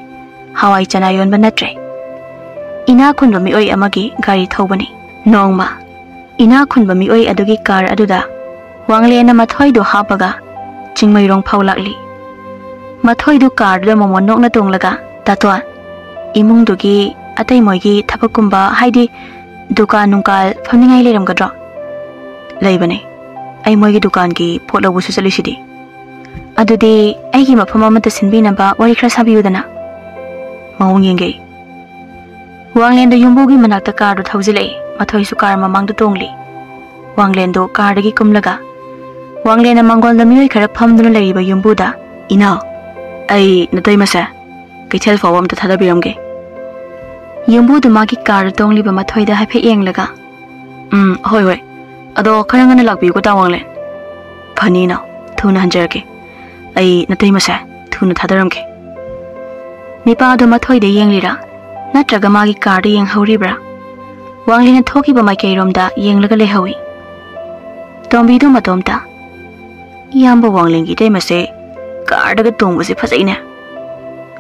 ꯍꯋꯥꯏ ꯆꯅꯥ ꯌꯣꯟꯕ ꯅꯠꯇ꯭ꯔꯦ꯫ ꯏꯅꯥꯛ ꯈꯨꯟꯕ ꯃꯤꯑꯣꯏ ꯑꯃꯒꯤ ꯒꯥꯔꯤ ꯊꯧꯕꯅꯤ꯫ ꯅꯣꯡꯃ ꯏꯅꯥꯛ ꯈꯨꯟꯕ ꯃꯤꯑꯣꯏ ꯑꯗꯨꯒꯤ ꯀꯥꯔ ꯑꯗꯨꯗ ꯋꯥꯡꯂꯦꯟꯅ ꯃꯊꯣꯏꯗꯨ ꯍꯥꯞꯄꯒ ꯆꯤꯡꯃꯩꯔꯣꯡ ꯐꯥꯎ ꯂꯥꯛꯂꯤ꯫ ꯃꯊꯣꯏꯗꯨ ꯀꯥꯔꯗꯨꯗ ꯃꯣꯃꯣꯟ ꯅꯣꯛꯅ ꯇꯣꯡꯂꯒ, "ꯇꯥꯇꯣꯟ, ꯏꯃꯨꯡꯗꯨꯒꯤ ꯑꯇꯩ ꯃꯣꯏꯒꯤ ꯊꯕꯛꯀꯨꯝꯕ, ꯍꯥꯏꯗꯤ ꯗꯨꯀꯥꯟ ꯅꯨꯡꯀꯥꯜ ꯐꯝꯅꯤꯡꯉꯥꯏ ꯂꯩꯔꯝꯒꯗ꯭ꯔꯣ?" "ꯂꯩꯕꯅꯦ꯫ ꯑꯩ ꯃꯣꯏꯒꯤ ꯗꯨꯀꯥꯟꯒꯤ ꯄꯣꯠ ꯂꯧꯕꯁꯨ ꯆꯠꯂꯤꯁꯤꯗꯤ꯫" "ꯑꯗꯨꯗꯤ ꯑꯩꯒꯤ ꯃꯐꯝ ꯑꯃꯗ ꯁꯤꯟꯕꯤꯅꯕ ꯋꯥꯔꯤ ꯈꯔ ꯁꯥꯕꯤꯌꯨꯗꯅ꯫" "ꯃꯑꯣꯡ ꯌꯦꯡꯒꯦ꯫" ꯋꯥꯡꯂꯦꯟꯗꯨ ꯌꯨꯝꯕꯨꯒꯤ ꯃꯅꯥꯛꯇ ꯀꯥꯔꯗꯨ ꯊꯧꯖꯤꯜꯂꯛꯏ꯫ ꯃꯊꯣꯏꯁꯨ ꯀꯥꯔ ꯃꯃꯥꯡꯗ ꯇꯣꯡꯂꯤ꯫ ꯋꯥꯡꯂꯦꯟꯗꯨ ꯀꯥꯔꯗꯒꯤ ꯀꯨꯝꯂꯒ ꯋꯥꯡꯂꯦꯟꯅ ꯃꯥꯡꯒꯣꯜꯗ ꯃꯤꯑꯣꯏ ꯈꯔ ꯐꯝꯗꯨꯅ ꯂꯩꯔꯤꯕ ꯌꯨꯝꯕꯨꯗ, "ꯏꯅꯥꯎ, ꯑꯩ ꯅꯇꯩꯃꯁꯦ ꯀꯩꯊꯦꯜ ꯐꯥꯎꯕ ꯑꯝꯇ ꯊꯥꯗꯕꯤꯔꯝꯒꯦ꯫" ꯌꯨꯝꯕꯨꯗꯨ ꯃꯥꯒꯤ ꯀꯥꯔꯗ ꯇꯣꯡꯂꯤꯕ ꯃꯊꯣꯏꯗ ꯍꯥꯏꯐꯦꯠ ꯌꯦꯡꯂꯒ, "ꯎꯝ, ꯍꯣꯏ, ꯍꯣꯏ꯫ ꯑꯗꯣ ꯈꯔ ꯉꯟꯅ ꯂꯥꯛꯄꯤꯌꯨꯀꯣ, ꯇꯥ ꯋꯥꯡꯂꯦꯟ꯫" "ꯐꯅꯤ ꯏꯅꯥꯎ, ꯊꯨꯅ ꯍꯟꯖꯔꯛꯀꯦ꯫ ꯑꯩ ꯅꯇꯩꯃꯁꯦ ꯊꯨꯅ ꯊꯥꯗꯔꯝꯒꯦ꯫" ꯃꯤꯄꯥꯗꯣ ꯃꯊꯣꯏꯗ ꯌꯦꯡꯂꯤꯔꯥ, ꯅꯠꯇ꯭ꯔꯒ ꯃꯥꯒꯤ ꯀꯥꯔꯗ ꯌꯦꯡꯍꯧꯔꯤꯕ꯭ꯔꯥ? ꯋꯥꯡꯂꯦꯟꯅ ꯊꯣꯛꯈꯤꯕ ꯃꯥꯏꯀꯩꯔꯣꯝꯗ ꯌꯦꯡꯂꯒ ꯂꯩꯍꯧꯏ꯫ ꯇꯣꯝꯕꯤꯗꯣ ꯃꯇꯣꯝꯇ, "ꯏꯌꯥꯝꯕ ꯋꯥꯡꯂꯦꯟꯒꯤ ꯏꯇꯩꯃꯁꯦ ꯀꯥꯔꯗꯒ ꯇꯣꯡꯕꯁꯦ ꯐꯖꯩꯅꯦ꯫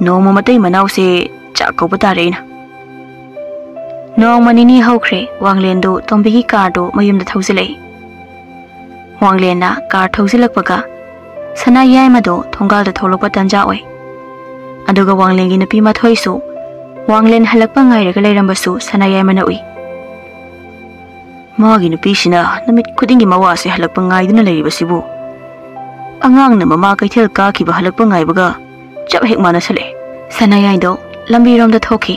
ꯅꯣꯡꯃ ꯃꯇꯩ ꯃꯅꯥꯎꯁꯦ ꯆꯥꯛ ꯀꯧꯕ ꯇꯥꯔꯦ ꯑꯩꯅ꯫" ꯅꯣꯡꯃ ꯅꯤꯅꯤ ꯍꯧꯈ꯭ꯔꯦ, ꯋꯥꯡꯂꯦꯟꯗꯨ ꯇꯣꯝꯕꯤꯒꯤ ꯀꯥꯔꯗꯨ ꯃꯌꯨꯝꯗ ꯊꯧꯖꯤꯜꯂꯛꯏ꯫ ꯋꯥꯡꯂꯦꯟꯅ ꯀꯥꯔ ꯊꯧꯖꯤꯜꯂꯛꯄꯒ ꯁꯅꯥ ꯌꯥꯏꯃꯗꯨ ꯊꯣꯡꯒꯥꯜꯗ ꯊꯣꯛꯂꯛꯄ ꯇꯟꯖꯥ ꯑꯣꯏ꯫ ꯑꯗꯨꯒ ꯋꯥꯡꯂꯦꯟꯒꯤ ꯅꯨꯄꯤ ꯃꯊꯣꯏꯁꯨ ꯋꯥꯡꯂꯦꯟ ꯍꯜꯂꯛꯄ ꯉꯥꯏꯔꯒ ꯂꯩꯔꯝꯕꯁꯨ ꯁꯅꯥ ꯌꯥꯏꯃꯅ ꯎꯏ꯫ "ꯃꯥꯒꯤ ꯅꯨꯄꯤꯁꯤꯅ ꯅꯨꯃꯤꯠ ꯈꯨꯗꯤꯡꯒꯤ ꯃꯋꯥꯁꯦ ꯍꯜꯂꯛꯄ ꯉꯥꯏꯗꯨꯅ ꯂꯩꯔꯤꯕꯁꯤꯕꯨ꯫ ꯑꯉꯥꯡꯅ ꯃꯃꯥ ꯀꯩꯊꯦꯜ ꯀꯥꯈꯤꯕ ꯍꯜꯂꯛꯄ ꯉꯥꯏꯕꯒ ꯆꯞ ꯍꯦꯛ ꯃꯥꯟꯅꯁꯜꯂꯛꯑꯦ꯫" ꯁꯅꯥꯌꯥꯏꯗꯣ ꯂꯝꯕꯤꯔꯣꯝꯗ ꯊꯣꯛꯈꯤ꯫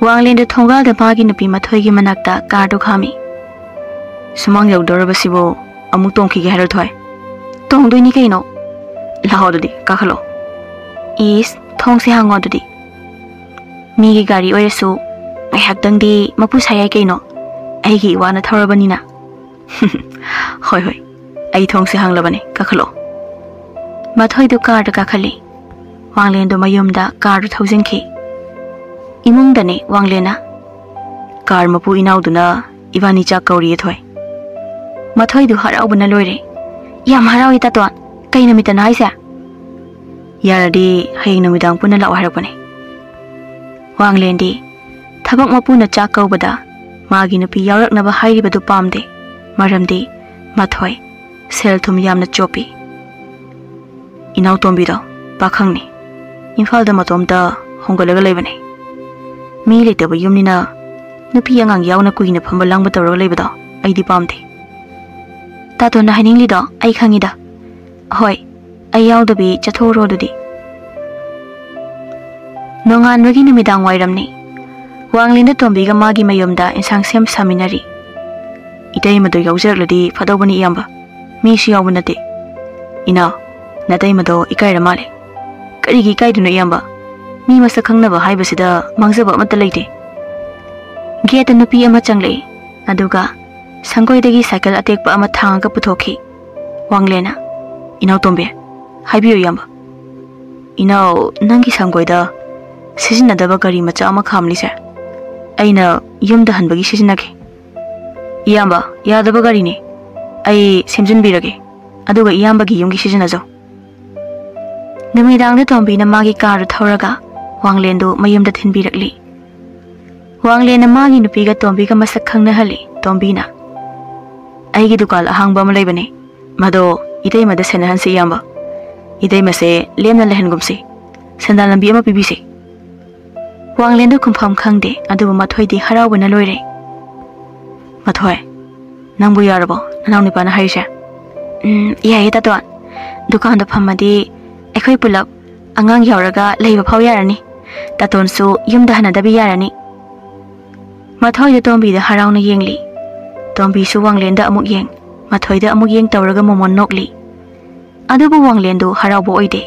ꯋꯥꯡꯂꯦꯟꯗꯨ ꯊꯣꯡꯒꯥꯜꯗ ꯃꯥꯒꯤ ꯅꯨꯄꯤ ꯃꯊꯣꯏꯒꯤ ꯃꯅꯥꯛꯇ ꯀꯥꯔꯗꯨ ꯈꯥꯝꯃꯤ꯫ "ꯁꯨꯃꯥꯡ ꯌꯧꯗꯧꯔꯕꯁꯤꯕꯨ ꯑꯃꯨꯛ ꯇꯣꯡꯈꯤꯒꯦ ꯍꯥꯏꯔꯣ, ꯊꯣꯏ?" "ꯇꯣꯡꯗꯣꯏꯅꯤ ꯀꯩꯅꯣ꯫ ꯂꯥꯛꯑꯣ ꯑꯗꯨꯗꯤ, ꯀꯥꯈꯠꯂꯣ꯫" "ꯏꯁ, ꯊꯣꯡꯁꯦ ꯍꯥꯡꯉꯣ ꯑꯗꯨꯗꯤ꯫ ꯃꯤꯒꯤ ꯒꯥꯔꯤ ꯑꯣꯏꯔꯁꯨ ꯉꯥꯏꯍꯥꯛꯇꯪꯗꯤ ꯃꯄꯨ ꯁꯥ ꯌꯥꯏ ꯀꯩꯅꯣ, ꯑꯩꯒꯤ ꯏꯋꯥꯅ ꯊꯧꯔꯕꯅꯤꯅ꯫" "ꯍꯣꯏ, ꯍꯣꯏ, ꯑꯩ ꯊꯣꯡꯁꯦ ꯍꯥꯡꯂꯕꯅꯦ, ꯀꯥꯈꯠꯂꯣ꯫" ꯃꯊꯣꯏꯗꯨ ꯀꯥꯔꯗ ꯀꯥꯈꯠꯂꯤ꯫ ꯋꯥꯡꯂꯦꯟꯗꯨ ꯃꯌꯨꯝꯗ ꯀꯥꯔꯗꯨ ꯊꯧꯖꯤꯟꯈꯤ꯫ ꯏꯃꯨꯡꯗꯅꯤ ꯋꯥꯡꯂꯦꯟꯅ꯫ "ꯀꯥꯔ ꯃꯄꯨ ꯏꯅꯥꯎꯗꯨꯅ ꯏꯕꯥꯅꯤ ꯆꯥꯛ ꯀꯧꯔꯤꯌꯦ ꯊꯣꯏ꯫" ꯃꯊꯣꯏꯗꯨ ꯍꯔꯥꯎꯕꯅ ꯂꯣꯏꯔꯦ꯫ "ꯌꯥꯝ ꯍꯔꯥꯎꯏ ꯇꯥꯇꯣꯟ꯫ ꯀꯩ ꯅꯨꯃꯤꯠꯇꯅꯣ ꯍꯥꯏꯁꯦ?" "ꯌꯥꯔꯗꯤ ꯍꯌꯦꯡ ꯅꯨꯃꯤꯗꯥꯡ ꯄꯨꯟꯅ ꯂꯥꯛꯑꯣ ꯍꯥꯏꯔꯛꯄꯅꯦ꯫" ꯋꯥꯡꯂꯦꯟꯗꯤ ꯊꯕꯛ ꯃꯄꯨꯅ ꯆꯥꯛ ꯀꯧꯕꯗ ꯃꯥꯒꯤ ꯅꯨꯄꯤ ꯌꯥꯎꯔꯛꯅꯕ ꯍꯥꯏꯔꯤꯕꯗꯨ ꯄꯥꯝꯗꯦ꯫ ꯃꯔꯝꯗꯤ ꯃꯊꯣꯏ ꯁꯦꯜ ꯊꯨꯝ ꯌꯥꯝꯅ ꯆꯣꯞꯄꯤ꯫ "ꯏꯅꯥꯎ ꯇꯣꯝꯕꯤꯗꯣ ꯄꯥꯈꯪꯅꯤ꯫ ꯏꯝꯐꯥꯜꯗ ꯃꯇꯣꯝꯇ ꯍꯣꯡꯒꯠꯂꯒ ꯂꯩꯕꯅꯦ꯫ ꯃꯤ ꯂꯩꯇꯕ ꯌꯨꯝꯅꯤꯅ ꯅꯨꯄꯤ ꯑꯉꯥꯡ ꯌꯥꯎꯅ ꯀꯨꯏꯅ ꯐꯝꯕ ꯂꯥꯡꯕ ꯇꯧꯔꯒ ꯂꯩꯕꯗꯣ ꯑꯩꯗꯤ ꯄꯥꯝꯗꯦ꯫" "ꯇꯥꯇꯣꯟꯅ ꯍꯥꯏꯅꯤꯡꯂꯤꯗꯣ ꯑꯩ ꯈꯪꯉꯤꯗ꯫ ꯍꯣꯏ, ꯑꯩ ꯌꯥꯎꯗꯕꯤ ꯆꯠꯊꯣꯛꯎꯔꯣ ꯑꯗꯨꯗꯤ꯫" ꯅꯣꯡꯉꯥꯟꯕꯒꯤ ꯅꯨꯃꯤꯗꯥꯡ ꯋꯥꯏꯔꯝꯅꯤ꯫ ꯋꯥꯡꯂꯦꯟꯗ ꯇꯣꯝꯕꯤꯒ ꯃꯥꯒꯤ ꯃꯌꯨꯝꯗ ꯏꯟꯁꯥꯡ ꯁꯦꯝ ꯁꯥꯃꯤꯟꯅꯔꯤ꯫ "ꯏꯇꯩꯃꯗꯨ ꯌꯥꯎꯖꯔꯛꯂꯗꯤ ꯐꯗꯧꯕꯅꯤ ꯏꯌꯥꯝꯕ꯫ ꯃꯤꯁꯨ ꯌꯥꯎꯕ ꯅꯠꯇꯦ꯫ ꯏꯅꯥꯎ, ꯅꯇꯩꯃꯗꯣ ꯏꯀꯥꯏꯔ ꯃꯥꯜꯂꯦ꯫" "ꯀꯔꯤꯒꯤ ꯏꯀꯥꯏꯗꯣꯏꯅꯣ ꯏꯌꯥꯝꯕ? ꯃꯤ ꯃꯁꯛ ꯈꯪꯅꯕ ꯍꯥꯏꯕꯁꯤꯗ ꯃꯥꯡꯖꯕ ꯑꯃꯠꯇ ꯂꯩꯇꯦ꯫" ꯒꯦꯠꯇ ꯅꯨꯄꯤ ꯑꯃ ꯆꯪꯂꯛꯏ꯫ ꯑꯗꯨꯒ ꯁꯪꯒꯣꯏꯗꯒꯤ ꯁꯥꯏꯀꯜ ꯑꯇꯦꯛꯄ ꯑꯃ ꯊꯥꯡꯉꯒ ꯄꯨꯊꯣꯛꯈꯤ꯫ ꯋꯥꯡꯂꯦꯟꯅ, "ꯏꯅꯥꯎ ꯇꯣꯝꯕꯤ, ꯍꯥꯏꯕꯤꯌꯨ ꯏꯌꯥꯝꯕ꯫" "ꯏꯅꯥꯎ, ꯅꯪꯒꯤ ꯁꯪꯒꯣꯏꯗ ꯁꯤꯖꯤꯟꯅꯗꯕ ꯒꯥꯔꯤ ꯃꯆꯥ ꯑꯃ ꯈꯥꯝꯂꯤꯁꯦ ꯑꯩꯅ ꯌꯨꯝꯗ ꯍꯟꯕꯒꯤ ꯁꯤꯖꯤꯟꯅꯒꯦ꯫" "ꯏꯌꯥꯝꯕ, ꯌꯥꯗꯕ ꯒꯥꯔꯤꯅꯤ꯫ ꯑꯩ ꯁꯦꯝꯖꯤꯟꯕꯤꯔꯒꯦ꯫ ꯑꯗꯨꯒ ꯏꯌꯥꯝꯕꯒꯤ ꯌꯨꯝꯒꯤ ꯁꯤꯖꯤꯟꯅꯖꯧ꯫" ꯅꯨꯃꯤꯗꯥꯡꯗ ꯇꯣꯝꯕꯤꯅ ꯃꯥꯒꯤ ꯀꯥꯔꯗꯨ ꯊꯧꯔꯒ ꯋꯥꯡꯂꯦꯟꯗꯨ ꯃꯌꯨꯝꯗ ꯊꯤꯟꯕꯤꯔꯛꯂꯤ꯫ ꯋꯥꯡꯂꯦꯟꯅ ꯃꯥꯒꯤ ꯅꯨꯄꯤꯒ ꯇꯣꯝꯕꯤꯒ ꯃꯁꯛ ꯈꯪꯅꯍꯜꯂꯤ꯫ ꯇꯣꯝꯕꯤꯅ, "ꯑꯩꯒꯤ ꯗꯨꯀꯥꯟ ꯑꯍꯥꯡꯕ ꯑꯃ ꯂꯩꯕꯅꯦ꯫ ꯃꯗꯣ ꯏꯇꯩꯃꯗ ꯁꯦꯟꯅꯍꯟꯁꯤ ꯏꯌꯥꯝꯕ꯫ ꯏꯇꯩꯃꯁꯦ ꯂꯦꯝꯅ ꯂꯩꯍꯟꯒꯨꯝꯁꯤ꯫ ꯁꯦꯟꯗꯥꯟ ꯂꯝꯕꯤ ꯑꯃ ꯄꯤꯕꯤꯁꯤ꯫" ꯋꯥꯡꯂꯦꯟꯗꯨ ꯈꯨꯝꯐꯝ ꯈꯪꯗꯦ, ꯑꯗꯨꯕꯨ ꯃꯊꯣꯏꯗꯤ ꯍꯔꯥꯎꯕꯅ ꯂꯣꯏꯔꯦ꯫ "ꯃꯊꯣꯏ, ꯅꯪꯕꯨ ꯌꯥꯔꯕꯣ ꯅꯅꯥꯎ ꯅꯨꯄꯥꯅ ꯍꯥꯏꯔꯤꯁꯦ?" "ꯎꯝ, ꯌꯥꯏꯌꯦ ꯇꯥꯇꯣꯟ꯫ ꯗꯨꯀꯥꯟꯗ ꯐꯝꯃꯗꯤ ꯑꯩꯈꯣꯏ ꯄꯨꯂꯞ ꯑꯉꯥꯡ ꯌꯥꯎꯔꯒ ꯂꯩꯕ ꯐꯥꯎ ꯌꯥꯔꯅꯤ꯫ ꯇꯥꯇꯣꯟꯁꯨ ꯌꯨꯝꯗ ꯍꯟꯅꯗꯕꯤ ꯌꯥꯔꯅꯤ꯫" ꯃꯊꯣꯏꯗ ꯇꯣꯝꯕꯤꯗ ꯍꯔꯥꯎꯅ ꯌꯦꯡꯂꯤ꯫ ꯇꯣꯝꯕꯤꯁꯨ ꯋꯥꯡꯂꯦꯟꯗ ꯑꯃꯨꯛ ꯌꯦꯡ, ꯃꯊꯣꯏꯗ ꯑꯃꯨꯛ ꯌꯦꯡ ꯇꯧꯔꯒ ꯃꯣꯃꯣꯟ ꯅꯣꯛꯂꯤ꯫ ꯑꯗꯨꯕꯨ ꯋꯥꯡꯂꯦꯟꯗꯨ ꯍꯔꯥꯎꯕ ꯑꯣꯏꯗꯦ꯫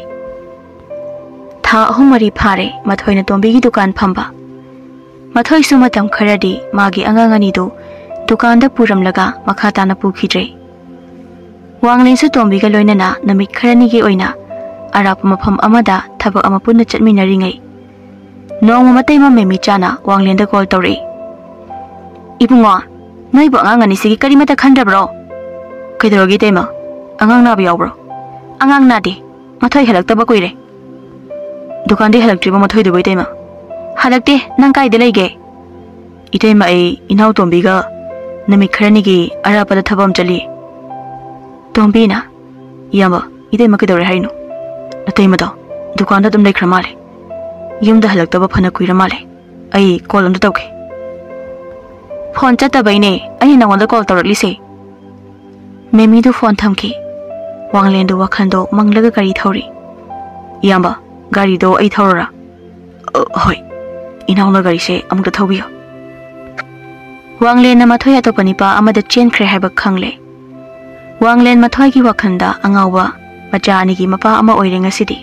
ꯊꯥ ꯑꯍꯨꯝ ꯃꯔꯤ ꯐꯥꯔꯦ ꯃꯊꯣꯏꯅ ꯇꯣꯝꯕꯤꯒꯤ ꯗꯨꯀꯥꯟ ꯐꯝꯕ꯫ ꯃꯊꯣꯏꯁꯨ ꯃꯇꯝ ꯈꯔꯗꯤ ꯃꯥꯒꯤ ꯑꯉꯥꯡ ꯑꯅꯤꯗꯨ ꯗꯨꯀꯥꯟꯗ ꯄꯨꯔꯝꯂꯒ ꯃꯈꯥ ꯇꯥꯅ ꯄꯨꯈꯤꯗ꯭ꯔꯦ꯫ ꯋꯥꯡꯂꯦꯟꯁꯨ ꯇꯣꯝꯕꯤꯒ ꯂꯣꯏꯅꯅ ꯅꯨꯃꯤꯠ ꯈꯔꯅꯤꯒꯤ ꯑꯣꯏꯅ ꯑꯔꯥꯞꯄ ꯃꯐꯝ ꯑꯃꯗ ꯊꯕꯛ ꯑꯃ ꯄꯨꯟꯅ ꯆꯠꯃꯤꯟꯅꯔꯤꯉꯩ, ꯅꯣꯡꯃ ꯃꯇꯩꯃ ꯃꯦꯃꯤꯆꯥꯅ ꯋꯥꯡꯂꯦꯟꯗ ꯀꯣꯜ ꯇꯧꯔꯛꯏ꯫ "ꯏꯕꯨꯡꯉꯣ, ꯅꯣꯏꯕꯨ ꯑꯉꯥꯡ ꯑꯅꯤꯁꯤꯒꯤ ꯀꯔꯤꯃꯠꯇ ꯈꯟꯗ꯭ꯔꯕ꯭ꯔꯣ?" "ꯀꯩꯗꯧꯔꯒꯦ ꯏꯇꯩꯃ? ꯑꯉꯥꯡ ꯅꯥꯕ ꯌꯥꯎꯕ꯭ꯔꯣ?" "ꯑꯉꯥꯡ ꯅꯥꯗꯦ꯫ ꯃꯊꯣꯏ ꯍꯜꯂꯛꯇꯕ ꯀꯨꯏꯔꯦ꯫" "ꯗꯨꯀꯥꯟꯗꯩ ꯍꯜꯂꯛꯇ꯭ꯔꯤꯕꯣ ꯃꯊꯣꯏꯗꯨꯕꯨ ꯏꯇꯩꯃ?" "ꯍꯜꯂꯛꯇꯦ꯫ ꯅꯪ ꯀꯥꯏꯗ ꯂꯩꯒꯦ?" "ꯏꯇꯩꯃ, ꯑꯩ ꯏꯅꯥꯎꯇꯣꯝꯕꯤꯒ ꯅꯨꯃꯤꯠ ꯈꯔꯅꯤꯒꯤ ꯑꯔꯥꯞꯄꯗ ꯊꯕꯛ ꯑꯃ ꯆꯠꯂꯤ꯫" "ꯇꯣꯝꯕꯤꯅ?" "ꯏꯌꯥꯝꯕ, ꯏꯇꯩꯃ ꯀꯩꯗꯧꯔꯦ ꯍꯥꯏꯅꯣ?" "ꯅꯇꯩꯃꯗꯣ ꯗꯨꯀꯥꯟꯗ ꯑꯗꯨꯝ ꯂꯩꯈ꯭ꯔ ꯃꯥꯜꯂꯦ꯫ ꯌꯨꯝꯗ ꯍꯜꯂꯛꯇꯕ ꯐꯅ ꯀꯨꯏꯔ ꯃꯥꯜꯂꯦ꯫ ꯑꯩ ꯀꯣꯜ ꯑꯝꯇ ꯇꯧꯒꯦ꯫" "ꯐꯣꯟ ꯆꯠꯇꯕꯩꯅꯦ ꯑꯩꯅ ꯅꯉꯣꯟꯗ ꯀꯣꯜ ꯇꯧꯔꯛꯂꯤꯁꯦ꯫" ꯃꯦꯃꯤꯗꯨ ꯐꯣꯟ ꯊꯝꯈꯤ꯫ ꯋꯥꯡꯂꯦꯟꯗꯨ ꯋꯥꯈꯜꯗꯣ ꯃꯪꯂꯒ ꯒꯥꯔꯤ ꯊꯧꯔꯤ꯫ "ꯏꯌꯥꯝꯕ, ꯒꯥꯔꯤꯗꯣ ꯑꯩ ꯊꯧꯔꯔꯥ?" "ꯑ, ꯍꯣꯏ꯫ ꯏꯅꯥꯎꯅ ꯒꯥꯔꯤꯁꯦ ꯑꯃꯨꯛꯇ ꯊꯧꯕꯤꯌꯣ꯫" ꯋꯥꯡꯂꯦꯟꯅ ꯃꯊꯣꯏ ꯑꯇꯣꯞꯄ ꯅꯤꯄꯥ ꯑꯃꯗ ꯆꯦꯟꯈ꯭ꯔꯦ ꯍꯥꯏꯕ ꯈꯪꯂꯦ꯫ ꯋꯥꯡꯂꯦꯟ ꯃꯊꯣꯏꯒꯤ ꯋꯥꯈꯜꯗ ꯑꯉꯥꯎꯕ ꯃꯆꯥ ꯑꯅꯤꯒꯤ ꯃꯄꯥ ꯑꯃ ꯑꯣꯏꯔꯦ ꯉꯁꯤꯗꯤ꯫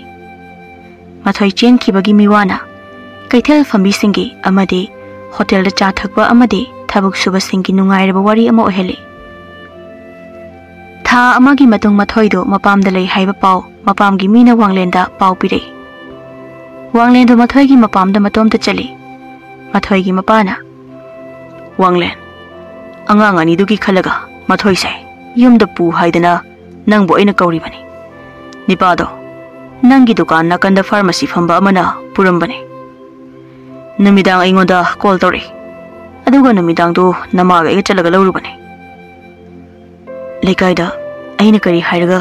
ꯃꯊꯣꯏ ꯆꯦꯟꯈꯤꯕꯒꯤ ꯃꯤꯋꯥꯅ ꯀꯩꯊꯦꯜ ꯐꯝꯕꯤꯁꯤꯡꯒꯤ ꯑꯃꯗꯤ ꯍꯣꯇꯦꯜꯗ ꯆꯥ ꯊꯛꯄ ꯑꯃꯗꯤ ꯊꯕꯛ ꯁꯨꯕꯁꯤꯡꯒꯤ ꯅꯨꯡꯉꯥꯏꯔꯕ ꯋꯥꯔꯤ ꯑꯃ ꯑꯣꯏꯍꯜꯂꯤ꯫ ꯊꯥ ꯑꯃꯒꯤ ꯃꯇꯨꯡ ꯃꯊꯣꯏꯗꯨ ꯃꯄꯥꯝꯗ ꯂꯩ ꯍꯥꯏꯕ ꯄꯥꯎ ꯃꯄꯥꯝꯒꯤ ꯃꯤꯅ ꯋꯥꯡꯂꯦꯟꯗ ꯄꯥꯎ ꯄꯤꯔꯛꯏ꯫ ꯋꯥꯡꯂꯦꯟꯗꯨ ꯃꯊꯣꯏꯒꯤ ꯃꯄꯥꯝꯗ ꯃꯇꯣꯝꯇ ꯆꯠꯂꯤ꯫ ꯃꯊꯣꯏꯒꯤ ꯃꯄꯥꯅ, "ꯋꯥꯡꯂꯦꯟ, ꯑꯉꯥꯡ ꯑꯅꯤꯗꯨꯒꯤ ꯈꯜꯂꯒ ꯃꯊꯣꯏꯁꯦ ꯌꯨꯝꯗ ꯄꯨ ꯍꯥꯏꯗꯅ ꯅꯪꯕꯨ ꯑꯩꯅ ꯀꯧꯔꯤꯕꯅꯤ꯫ ꯅꯤꯄꯥꯗꯣ ꯅꯪꯒꯤ ꯗꯨꯀꯥꯟ ꯅꯥꯀꯟꯗ ꯐꯥꯔꯃꯥꯁꯤ ꯐꯝꯕ ꯑꯃꯅ ꯄꯨꯔꯝꯕꯅꯤ꯫ ꯅꯨꯃꯤꯗꯥꯡ ꯑꯩꯉꯣꯟꯗ ꯀꯣꯜ ꯇꯧꯔꯛꯏ, ꯑꯗꯨꯒ ꯅꯨꯃꯤꯗꯥꯡꯗꯨ ꯅꯃꯥꯒ ꯑꯩꯒ ꯆꯠꯂꯒ ꯂꯧꯔꯨꯕꯅꯤ꯫ ꯂꯩꯀꯥꯏꯗ ꯑꯩꯅ ꯀꯔꯤ ꯍꯥꯏꯔꯒ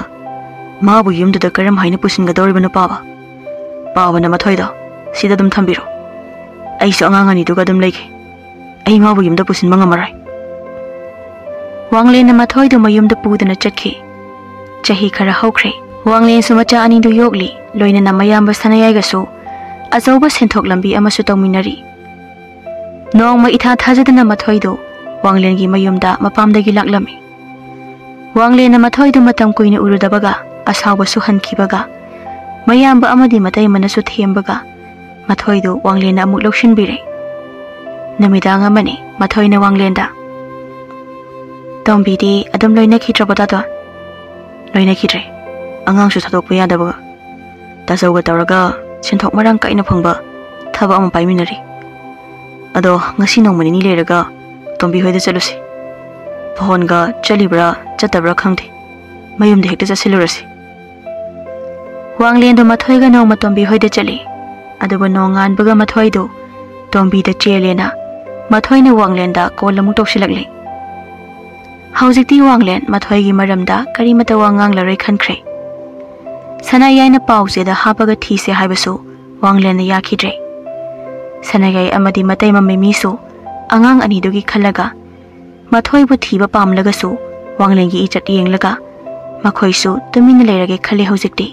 ꯃꯥꯕꯨ ꯌꯨꯝꯗꯨꯗ ꯀꯔꯝ ꯍꯥꯏꯅ ꯄꯨꯁꯤꯟꯒꯗꯧꯔꯤꯕꯅꯣ ꯄꯥꯕ? ꯄꯥꯕꯅ ꯃꯊꯣꯏꯗꯣ ꯁꯤꯗ ꯑꯗꯨꯝ ꯊꯝꯕꯤꯔꯣ꯫ ꯑꯩꯁꯨ ꯑꯉꯥꯡ ꯑꯅꯤꯗꯨꯒ ꯑꯗꯨꯝ ꯂꯩꯒꯦ꯫ ꯑꯩ ꯃꯥꯕꯨ ꯌꯨꯝꯗ ꯄꯨꯁꯤꯟꯕ ꯉꯝꯃꯔꯣꯏ꯫" ꯋꯥꯡꯂꯦꯟꯅ ꯃꯊꯣꯏꯗꯨ ꯃꯌꯨꯝꯗ ꯄꯨꯗꯨꯅ ꯆꯠꯈꯤ꯫ ꯆꯍꯤ ꯈꯔ ꯍꯧꯈ꯭ꯔꯦ꯫ ꯋꯥꯡꯂꯦꯟꯁꯨ ꯃꯆꯥ ꯑꯅꯤꯗꯨ ꯌꯣꯛꯂꯤ, ꯂꯣꯏꯅꯅ ꯃꯌꯥꯝꯕ ꯁꯅꯥꯌꯥꯏꯒꯁꯨ ꯑꯆꯧꯕ ꯁꯦꯟꯊꯣꯛ ꯂꯝꯕꯤ ꯑꯃꯁꯨ ꯇꯧꯃꯤꯟꯅꯔꯤ꯫ ꯅꯣꯡꯃ ꯏꯊꯥ ꯊꯥꯖꯗꯅ ꯃꯊꯣꯏꯗꯨ ꯋꯥꯡꯂꯦꯟꯒꯤ ꯃꯌꯨꯝꯗ ꯃꯄꯥꯝꯗꯒꯤ ꯂꯥꯛꯂꯝꯃꯤ꯫ ꯋꯥꯡꯂꯦꯟꯅ ꯃꯊꯣꯏꯗꯨ ꯃꯇꯝ ꯀꯨꯏꯅ ꯎꯔꯨꯗꯕꯒ ꯑꯁꯥꯎꯕꯁꯨ ꯍꯟꯈꯤꯕꯒ ꯃꯌꯥꯝꯕ ꯑꯃꯗꯤ ꯃꯇꯩꯃꯅꯁꯨ ꯊꯦꯝꯕꯒ ꯃꯊꯣꯏꯗꯨ ꯋꯥꯡꯂꯦꯟꯅ ꯑꯃꯨꯛ ꯂꯧꯁꯤꯟꯕꯤꯔꯦ꯫ ꯅꯨꯃꯤꯗꯥꯡ ꯑꯃꯅꯤ ꯃꯊꯣꯏꯅ ꯋꯥꯡꯂꯦꯟꯗ, "ꯇꯣꯝꯕꯤꯗꯤ ꯑꯗꯨꯝ ꯂꯣꯏꯅꯈꯤꯗ꯭ꯔꯕꯣ ꯇꯥꯇꯣꯟ?" ꯂꯣꯏꯅꯈꯤꯗ꯭ꯔꯦ꯫ ꯑꯉꯥꯡꯁꯨ ꯊꯥꯗꯣꯛꯄ ꯌꯥꯗꯕꯒ꯫ ꯇꯥꯆꯧꯒ ꯇꯧꯔꯒ ꯁꯦꯟꯊꯣꯛ ꯃꯔꯥꯡ ꯀꯥꯏꯅ ꯐꯪꯕ ꯊꯕꯛ ꯑꯃ ꯄꯥꯏꯃꯤꯟꯅꯔꯤ꯫ ꯑꯗꯣ ꯉꯁꯤ ꯅꯣꯡꯃ ꯅꯤꯅꯤ ꯂꯩꯔꯒ ꯇꯣꯝꯕꯤ ꯍꯣꯏꯗ ꯆꯠꯂꯨꯁꯤ꯫ ꯐꯣꯟꯒ ꯆꯠꯂꯤꯕ꯭ꯔꯥ ꯆꯠꯇꯕ꯭ꯔꯥ ꯈꯪꯗꯦ꯫ ꯃꯌꯨꯝꯗ ꯍꯦꯛꯇ ꯆꯠꯁꯤꯜꯂꯨꯔꯁꯤ꯫ ꯋꯥꯡꯂꯦꯟꯗꯣ ꯃꯊꯣꯏꯒ ꯅꯣꯡꯃ ꯇꯣꯝꯕꯤ ꯍꯣꯏꯗ ꯆꯠꯂꯤ꯫ ꯑꯗꯨꯒ ꯅꯣꯡꯉꯥꯟꯕꯒ ꯃꯊꯣꯏꯗꯨ ꯇꯣꯝꯕꯤꯗ ꯆꯦꯜꯂꯦꯅ ꯃꯊꯣꯏꯅ ꯋꯥꯡꯂꯦꯟꯗ ꯀꯣꯜ ꯑꯃꯨꯛ ꯇꯧꯁꯤꯜꯂꯛꯂꯦ꯫ ꯍꯧꯖꯤꯛꯇꯤ ꯋꯥꯡꯂꯦꯟ ꯃꯊꯣꯏꯒꯤ ꯃꯔꯝꯗ ꯀꯔꯤꯃꯇ ꯋꯥ ꯉꯥꯡꯂꯔꯣꯏ ꯈꯟꯈ꯭ꯔꯦ꯫ ꯁꯅꯥꯌꯥꯏꯅ ꯄꯥꯎꯆꯦꯗ ꯍꯥꯞꯄꯒ ꯊꯤꯁꯦ ꯍꯥꯏꯕꯁꯨ ꯋꯥꯡꯂꯦꯟꯅ ꯌꯥꯈꯤꯗ꯭ꯔꯦ꯫ ꯁꯅꯥꯌꯥꯏ ꯑꯃꯗꯤ ꯃꯇꯩꯃ ꯃꯤꯃꯤꯁꯨ ꯑꯉꯥꯡ ꯑꯅꯤꯗꯨꯒꯤ ꯈꯜꯂꯒ ꯃꯊꯣꯏꯕꯨ ꯊꯤꯕ ꯄꯥꯝꯂꯒꯁꯨ ꯋꯥꯡꯂꯦꯟꯒꯤ ꯏꯖꯠ ꯌꯦꯡꯂꯒ ꯃꯈꯣꯏꯁꯨ ꯇꯨꯃꯤꯟꯅ ꯂꯩꯔꯒꯦ ꯈꯜꯂꯦ ꯍꯧꯖꯤꯛꯇꯤ꯫